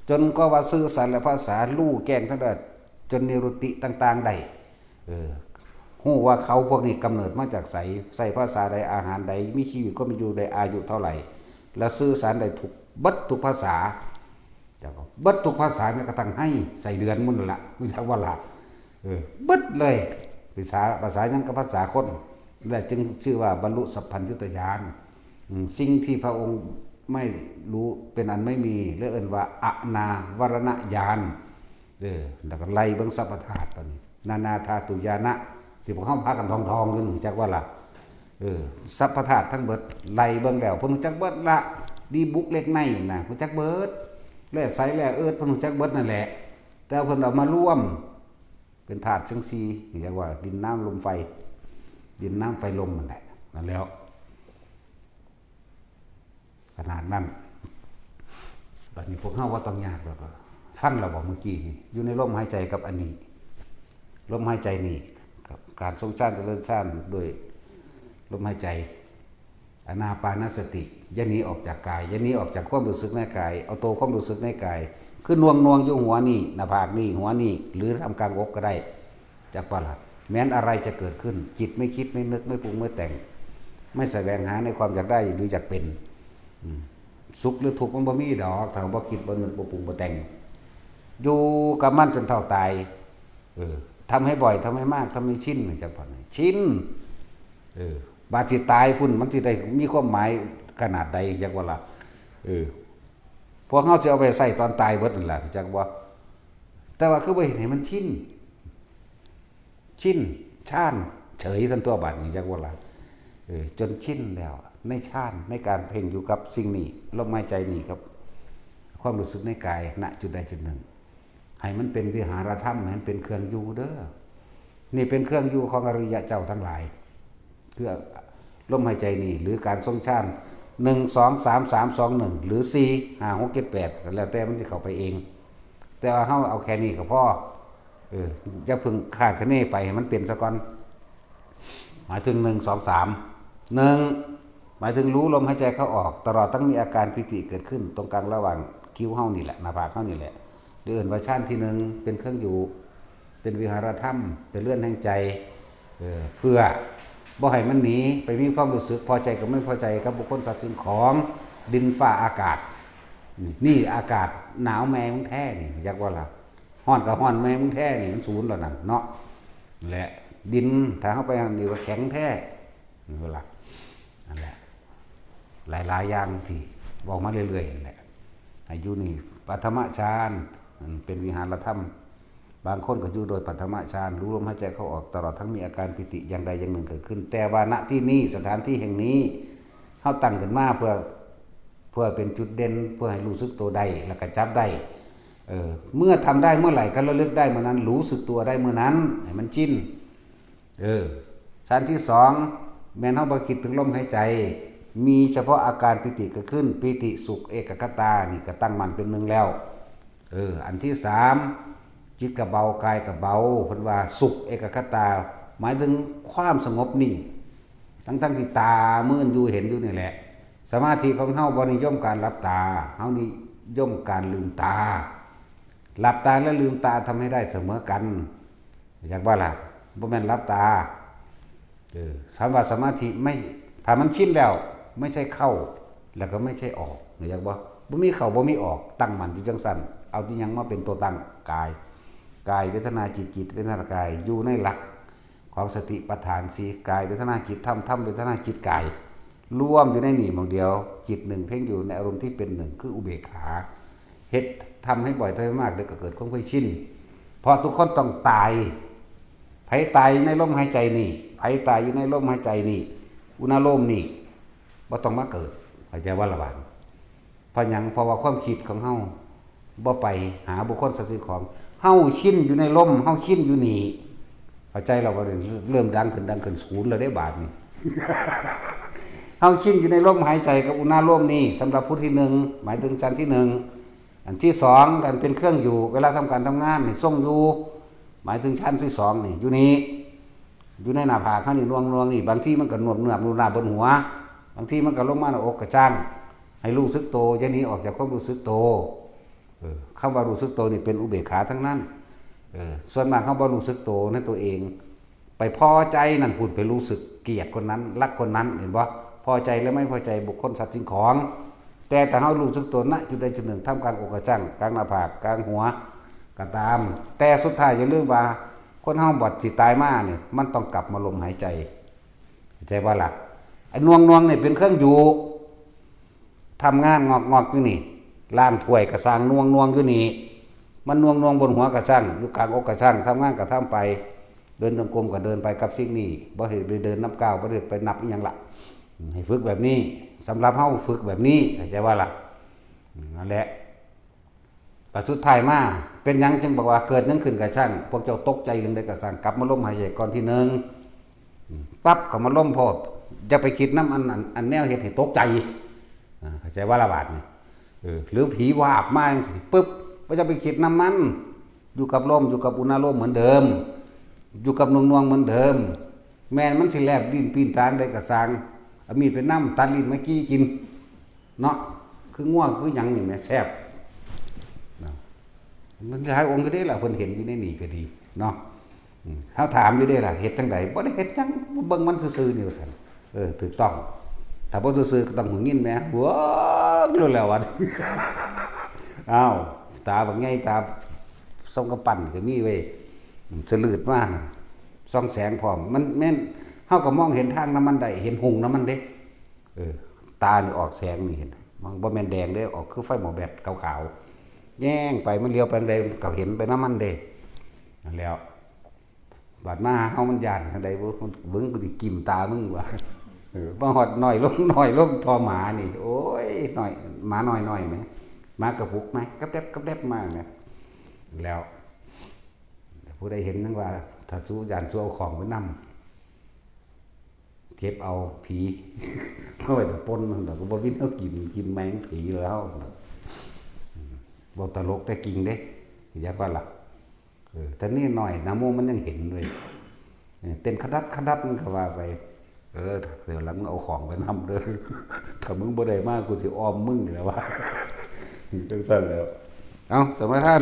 จนก็ว่าสื่อสารและภาษา รู้แจ้งทั้งหลาย จนนิรุตติต่างๆ ได้ เออ ฮู้ว่าเขาพวกนี้กำเนิดมาจากไส ใช้ภาษาใด อาหารใด มีชีวิตความเป็นอยู่ได้อายุเท่าไหร่ แล้วสื่อสารได้ทุก เบิดทุกภาษา จักว่าเบิดทุกภาษา แม้กระทั่งไฮ ไส้เดือนหมู่นั่นล่ะ ฮู้จักบ่ล่ะ เออ เบิดเลย ภาษา ภาษาหยังกับภาษาคน และจึงชื่อว่าบรรลุสัพพัญญุตญาณ อืม สิ่งที่พระองค์ไม่รู้เป็นอันไม่มี เรียกเอิ้นว่าอนาวรณญาณ เออ แล้วก็ไล่เบิ่งสรรพธาตุบัดนี้ นานาธาตุญาณะ ที่พวกเฮาพากันท่องๆ อยู่นี่ จักว่าล่ะ เออ สรรพธาตุทั้งเบิด ไล่เบิ่งแล้ว เพิ่นฮู้จักเบิดละ ดีบุกเล็กในนะ ฮู้จักเบิด แร่ใสแร่เอิร์ธ เพิ่นฮู้จักเบิดนั่นแหละ แต่เพิ่นเอามารวมเป็นธาตุจั่งซี้ เรียกว่าดินน้ำลมไฟ ดินน้ำไฟลมนั่นแหละ นั่นแหล้ว ขนาดนั้น บัดนี้พวกเฮาบ่ต้องยากดอก ฟังแล้วบ่เมื่อกี้นี่ อยู่ในลมหายใจกับอันนี้ ลมหายใจนี่ กับการทรงฌานเจริญฌานด้วยลมหายใจ อานาปานสติ อย่าหนีออกจากกาย อย่าหนีออกจากความรู้สึกในกาย เอาตัวความรู้สึกในกาย คือหน่วงๆ อยู่หัวนี่ หน้าผากนี่ หัวนี่ หรือท่ามกลางอกก็ได้ จักบ่ล่ะ แม้นอะไรจะเกิดขึ้น จิตไม่คิด ไม่นึก ไม่ปรุง ไม่แต่ง ไม่แสวงหาในความอยากได้หรืออยากเป็น อืม สุขหรือทุกข์มันบ่มีดอก ถ้าบ่คิด บ่นึก บ่ปรุง บ่แต่ง อยู่กับมันจนเฒ่าตาย เออ ทำให้บ่อย ทำให้มาก ทำให้ชิน จักบ่ล่ะ ชิน เออ บาดสิตายพุ้น มันสิได้มีความหมายขนาดใด จักบ่ล่ะ เออ พวกเฮาสิเอาไปใช้ตอนตายเบิดนั่นล่ะ จักบ่ แต่ว่าคือบ่เฮ็ดให้มันชิน ชิน ชาน เฉยซั่นตัวบาดนี้ จักบ่ล่ะ เออ จนชินแล้ว ในฌาน ในการเพ่งอยู่กับสิ่งนี้ ลมหายใจนี่ครับ ความรู้สึกในกาย ณ จุดใดจุดหนึ่ง ให้มันเป็นวิหารธรรม ให้มันเป็นเครื่องอยู่เด้อ นี่เป็นเครื่องอยู่ของอริยะเจ้าทั้งหลาย คือลมหายใจนี่ หรือการทรงฌาน หนึ่ง สอง สาม สาม สอง หนึ่ง หรือ สี่ ห้า หก เจ็ด แปด ก็แล้วแต่มันสิเข้าไปเอง แต่ว่าเฮาเอาแค่นี้ก็พอ เออ อย่าเพิ่งคาดคะเนไป ให้มันเป็นซะก่อน หมายถึง หนึ่ง สอง สาม หนึ่ง หมายถึงรู้ลมหายใจเข้าออก ตลอดทั้งมีอาการปีติเกิดขึ้น ตรงกลางระหว่างคิ้วเฮานี่แหละ หน้าผากเฮานี่แหละ เรียกว่าฌานที่หนึ่ง เป็นเครื่องอยู่ เป็นวิหารธรรม เป็นเรือนแห่งใจ เออ เพื่อบ่ให้มันหนีไปมีความรู้สึกพอใจกับไม่พอใจกับบุคคลสัตว์สิ่งของ ดินฟ้าอากาศ นี่ นี่อากาศหนาวแม่มึงแท้นี่ จักบ่ล่ะ ฮ้อนก็ฮ้อนแม่มึงแท้นี่ มันศูนย์แล้วนั่นเนาะ และดิน ถ้าเฮาไปนั่นนี่ว่าแข็งแท้ นี่ล่ะ นั่นแหละ หลายๆ อย่างที่บอกมาเรื่อยๆ นั่นแหละ ให้อยู่นี่ปฐมฌาน มันเป็นวิหารธรรม บางคนก็อยู่โดยปฐมฌาน รู้ลมหายใจเข้าออก ตลอดทั้งมีอาการปีติอย่างใดอย่างหนึ่งเกิดขึ้น แต่ว่า ณ ที่นี่ สถานที่แห่งนี้ เฮาตั้งขึ้นมาเพื่อ เพื่อเป็นจุดเด่น เพื่อให้รู้สึกตัวได้ แล้วก็จับได้ เออ เมื่อทำได้เมื่อไหร่ ก็ระลึกได้เมื่อนั้น รู้สึกตัวได้เมื่อนั้น ให้มันชิน เออ ฌานที่สอง แม่นเฮาบ่คิดถึงลมหายใจ มีเฉพาะอาการปีติเกิดขึ้น ปีติสุข เอกคตา นี่ก็ตั้งมั่นเป็นหนึ่งแล้ว เออ อันที่สาม จิตก็เบา กายก็เบา เพิ่นว่าสุข เอกคตา หมายถึงความสงบนิ่ง ทั้งๆ ที่ตามืนอยู่ เห็นอยู่นี่แหละ สมาธิของเฮาบ่นิยมการหลับตา เฮานิยมการลืมตา หลับตาและลืมตาทำให้ได้เสมอกัน จักบ่ล่ะ บ่แม่นหลับตา เออ คำว่าสมาธิไม่ ถ้ามันชินแล้ว ไม่ใช่เข้า แล้วก็ไม่ใช่ออก จักบ่ บ่มีเข้า บ่มีออก ตั้งมั่นอยู่จังซั่น เอาที่หยังมาเป็นตัวตั้ง กาย กายเวทนาจิต จิตเวทนากาย อยู่ในหลักของสติปัฏฐานสี่ กายเวทนาจิตธรรม ธรรมเวทนาจิตกาย รวมอยู่ในนี่หม่องเดียว จิตหนึ่งเพ่งอยู่ในอารมณ์ที่เป็นหนึ่ง คืออุเบกขา เฮ็ด ทำให้บ่อย ทำให้มาก เดี๋ยวก็เกิดความเคยชิน เพราะทุกคนต้องตาย ไผตายอยู่ในลมหายใจนี่ ไผตายอยู่ในลมหายใจนี่ อุณาโลมนี่ บ่ต้องมาเกิด เข้าใจบ่ล่ะบาดนี้ เพราะหยัง เพราะว่าความคิดของเฮาบ่ไปหาบุคคลสัตว์สิ่งของ เฮาชินอยู่ในลม เฮาชินอยู่นี่ เข้าใจแล้วบ่ เริ่มดังขึ้น ดังขึ้น ศูนย์แล้วเด้บาดนี้ เฮาชินอยู่ในลมหายใจกับอุณาโลมนี่ สำหรับผู้ที่หนึ่ง หมายถึงฌานที่หนึ่ง อันที่สอง อันเป็นเครื่องอยู่ เวลาทำการทำงานนี่ทรงอยู่ หมายถึงฌานที่สองนี่ อยู่นี่ อยู่ในหน้าผากเฮานี่ หน่วงๆ นี่ บางทีมันก็หน่วงๆ อยู่หน้าบนหัว บางทีมันก็ลงมาหน้าอกกระจ้าง ให้รู้สึกโต อย่าหนีออกจากความรู้สึกโต เออ คำว่ารู้สึกโตนี่เป็นอุเบกขาทั้งนั้น เออ ส่วนมากเฮาบ่รู้สึกโตในตัวเอง ไปพอใจนั่น พูดไปรู้สึกเกลียดคนนั้น รักคนนั้น เห็นบ่ พอใจและไม่พอใจบุคคลสัตว์สิ่งของ แต่ถ้าเฮารู้สึกโต ณ จุดใดจุดหนึ่ง ท่ามกลางอกกระจ้าง กลางหน้าผาก กลางหัว ก็ตาม แต่สุดท้ายอย่าลืมว่า คนเฮาบัดสิตายมานี่ มันต้องกลับมาลมหายใจ เข้าใจบ่ล่ะ ไอ้หน่วงๆ นี่เป็นเครื่องอยู่ ทำงานงอกๆ อยู่นี่ ล้างถ้วยก็ซ่าง หน่วงๆ อยู่นี่ มันหน่วงๆ บนหัวก็ซ่าง อยู่กลางอกก็ซ่าง ทำงานก็ทำไป เดินจงกรมก็เดินไปกับสิ่งนี้ บ่ให้ไปเดินนับก้าว บ่ได้ไปนับอิหยังละ ให้ฝึกแบบนี้ สำหรับเฮาฝึกแบบนี้ เข้าใจบ่ล่ะ นั่นแหละ ก็สุดท้ายมา เป็นหยังจึงบอกว่าเกิดหยังขึ้นก็ซ่าง พวกเจ้าตกใจเรื่องใดก็ซ่าง กลับมาลมหายใจก่อนที่หนึ่ง ปั๊บเข้ามาลมพอ อย่าไปคิดนำอัน อัน อันแนวเฮ็ดให้ตกใจ อ่า เข้าใจบ่ล่ะบาดนี้ เออ หรือผีวาบมาจังซี้ ปึ๊บ บ่จะไปคิดนำมัน อยู่กับลม อยู่กับอุณาโลมเหมือนเดิม อยู่กับหน่วงๆ เหมือนเดิม แม่นมันสิแลบลิ้นปิ้นตาใดก็ซ่าง เอามีดไปนำ ตัดลิ้นมากี้กิน เนาะ คืองัวคือหยังนี่แหม แซ่บ นะ มันหลายองค์ก็ได้ล่ะ เพิ่นเห็นอยู่ในนี่ก็ดี เนาะ อืม เฮาถามอยู่เด้ล่ะ เฮ็ดจั่งใด บ่ได้เฮ็ดหยัง เบิ่งมันซื่อๆ นี่ว่าซั่น เออ ถูกต้อง ถ้าบ่ซื่อๆ ก็ต้องหูยินแหม ว้าว รู้แล้วว่า อ้าว ตาบักใหญ่ ตาส่องกำปั้นก็มีเว้ย อืม สะลืดมา ส่องแสงพร้อม มันแม่น เฮาก็มองเห็นทางนำมันได้ เห็นหงส์นำมันเด้ เออ ตานี่ออกแสงนี่เห็น มันบ่แม่นแดงเด้ ออกคือไฟหม้อแบตขาวๆ แย่งไป มันเลี้ยวไปทางใดก็เห็นไปนำมันเด้ นั่นแหล้ว บาดมาเฮามันย่านจั่งใด๋บุ เบิ่งกูสิกิ่มตามึงว่า เออ มาฮอดน้อยลง น้อยลง ท่อหมานี่ โอ้ย น้อย หมาน้อยๆ แหม หมากระปุกไหม กับแดบ กับแดบมาแหม แล้ว ผู้ใดเห็นจั่งว่า ถ้าสูย่านสูเอาของไปนำ เก็บเอาผี เอาไว้แต่ปนมันดอก ก็บ่มีแนวกิน กินแมงผีแล้ว เว้าตลกแต่กิ่งเด้ อยากว่าล่ะ เออ แต่นี่น้อย นะโมมันยังเห็นเลย เออ เต้นขะดัดขะดัดมันก็ว่าไป เออ เดี๋ยวหลังมึงเอาของไปนำเด้อ ถ้ามึงบ่ได้มา กูสิอ้อมมึงนี่แหละว่า จั่งซั่นแหล้ว เอ้า สมาทาน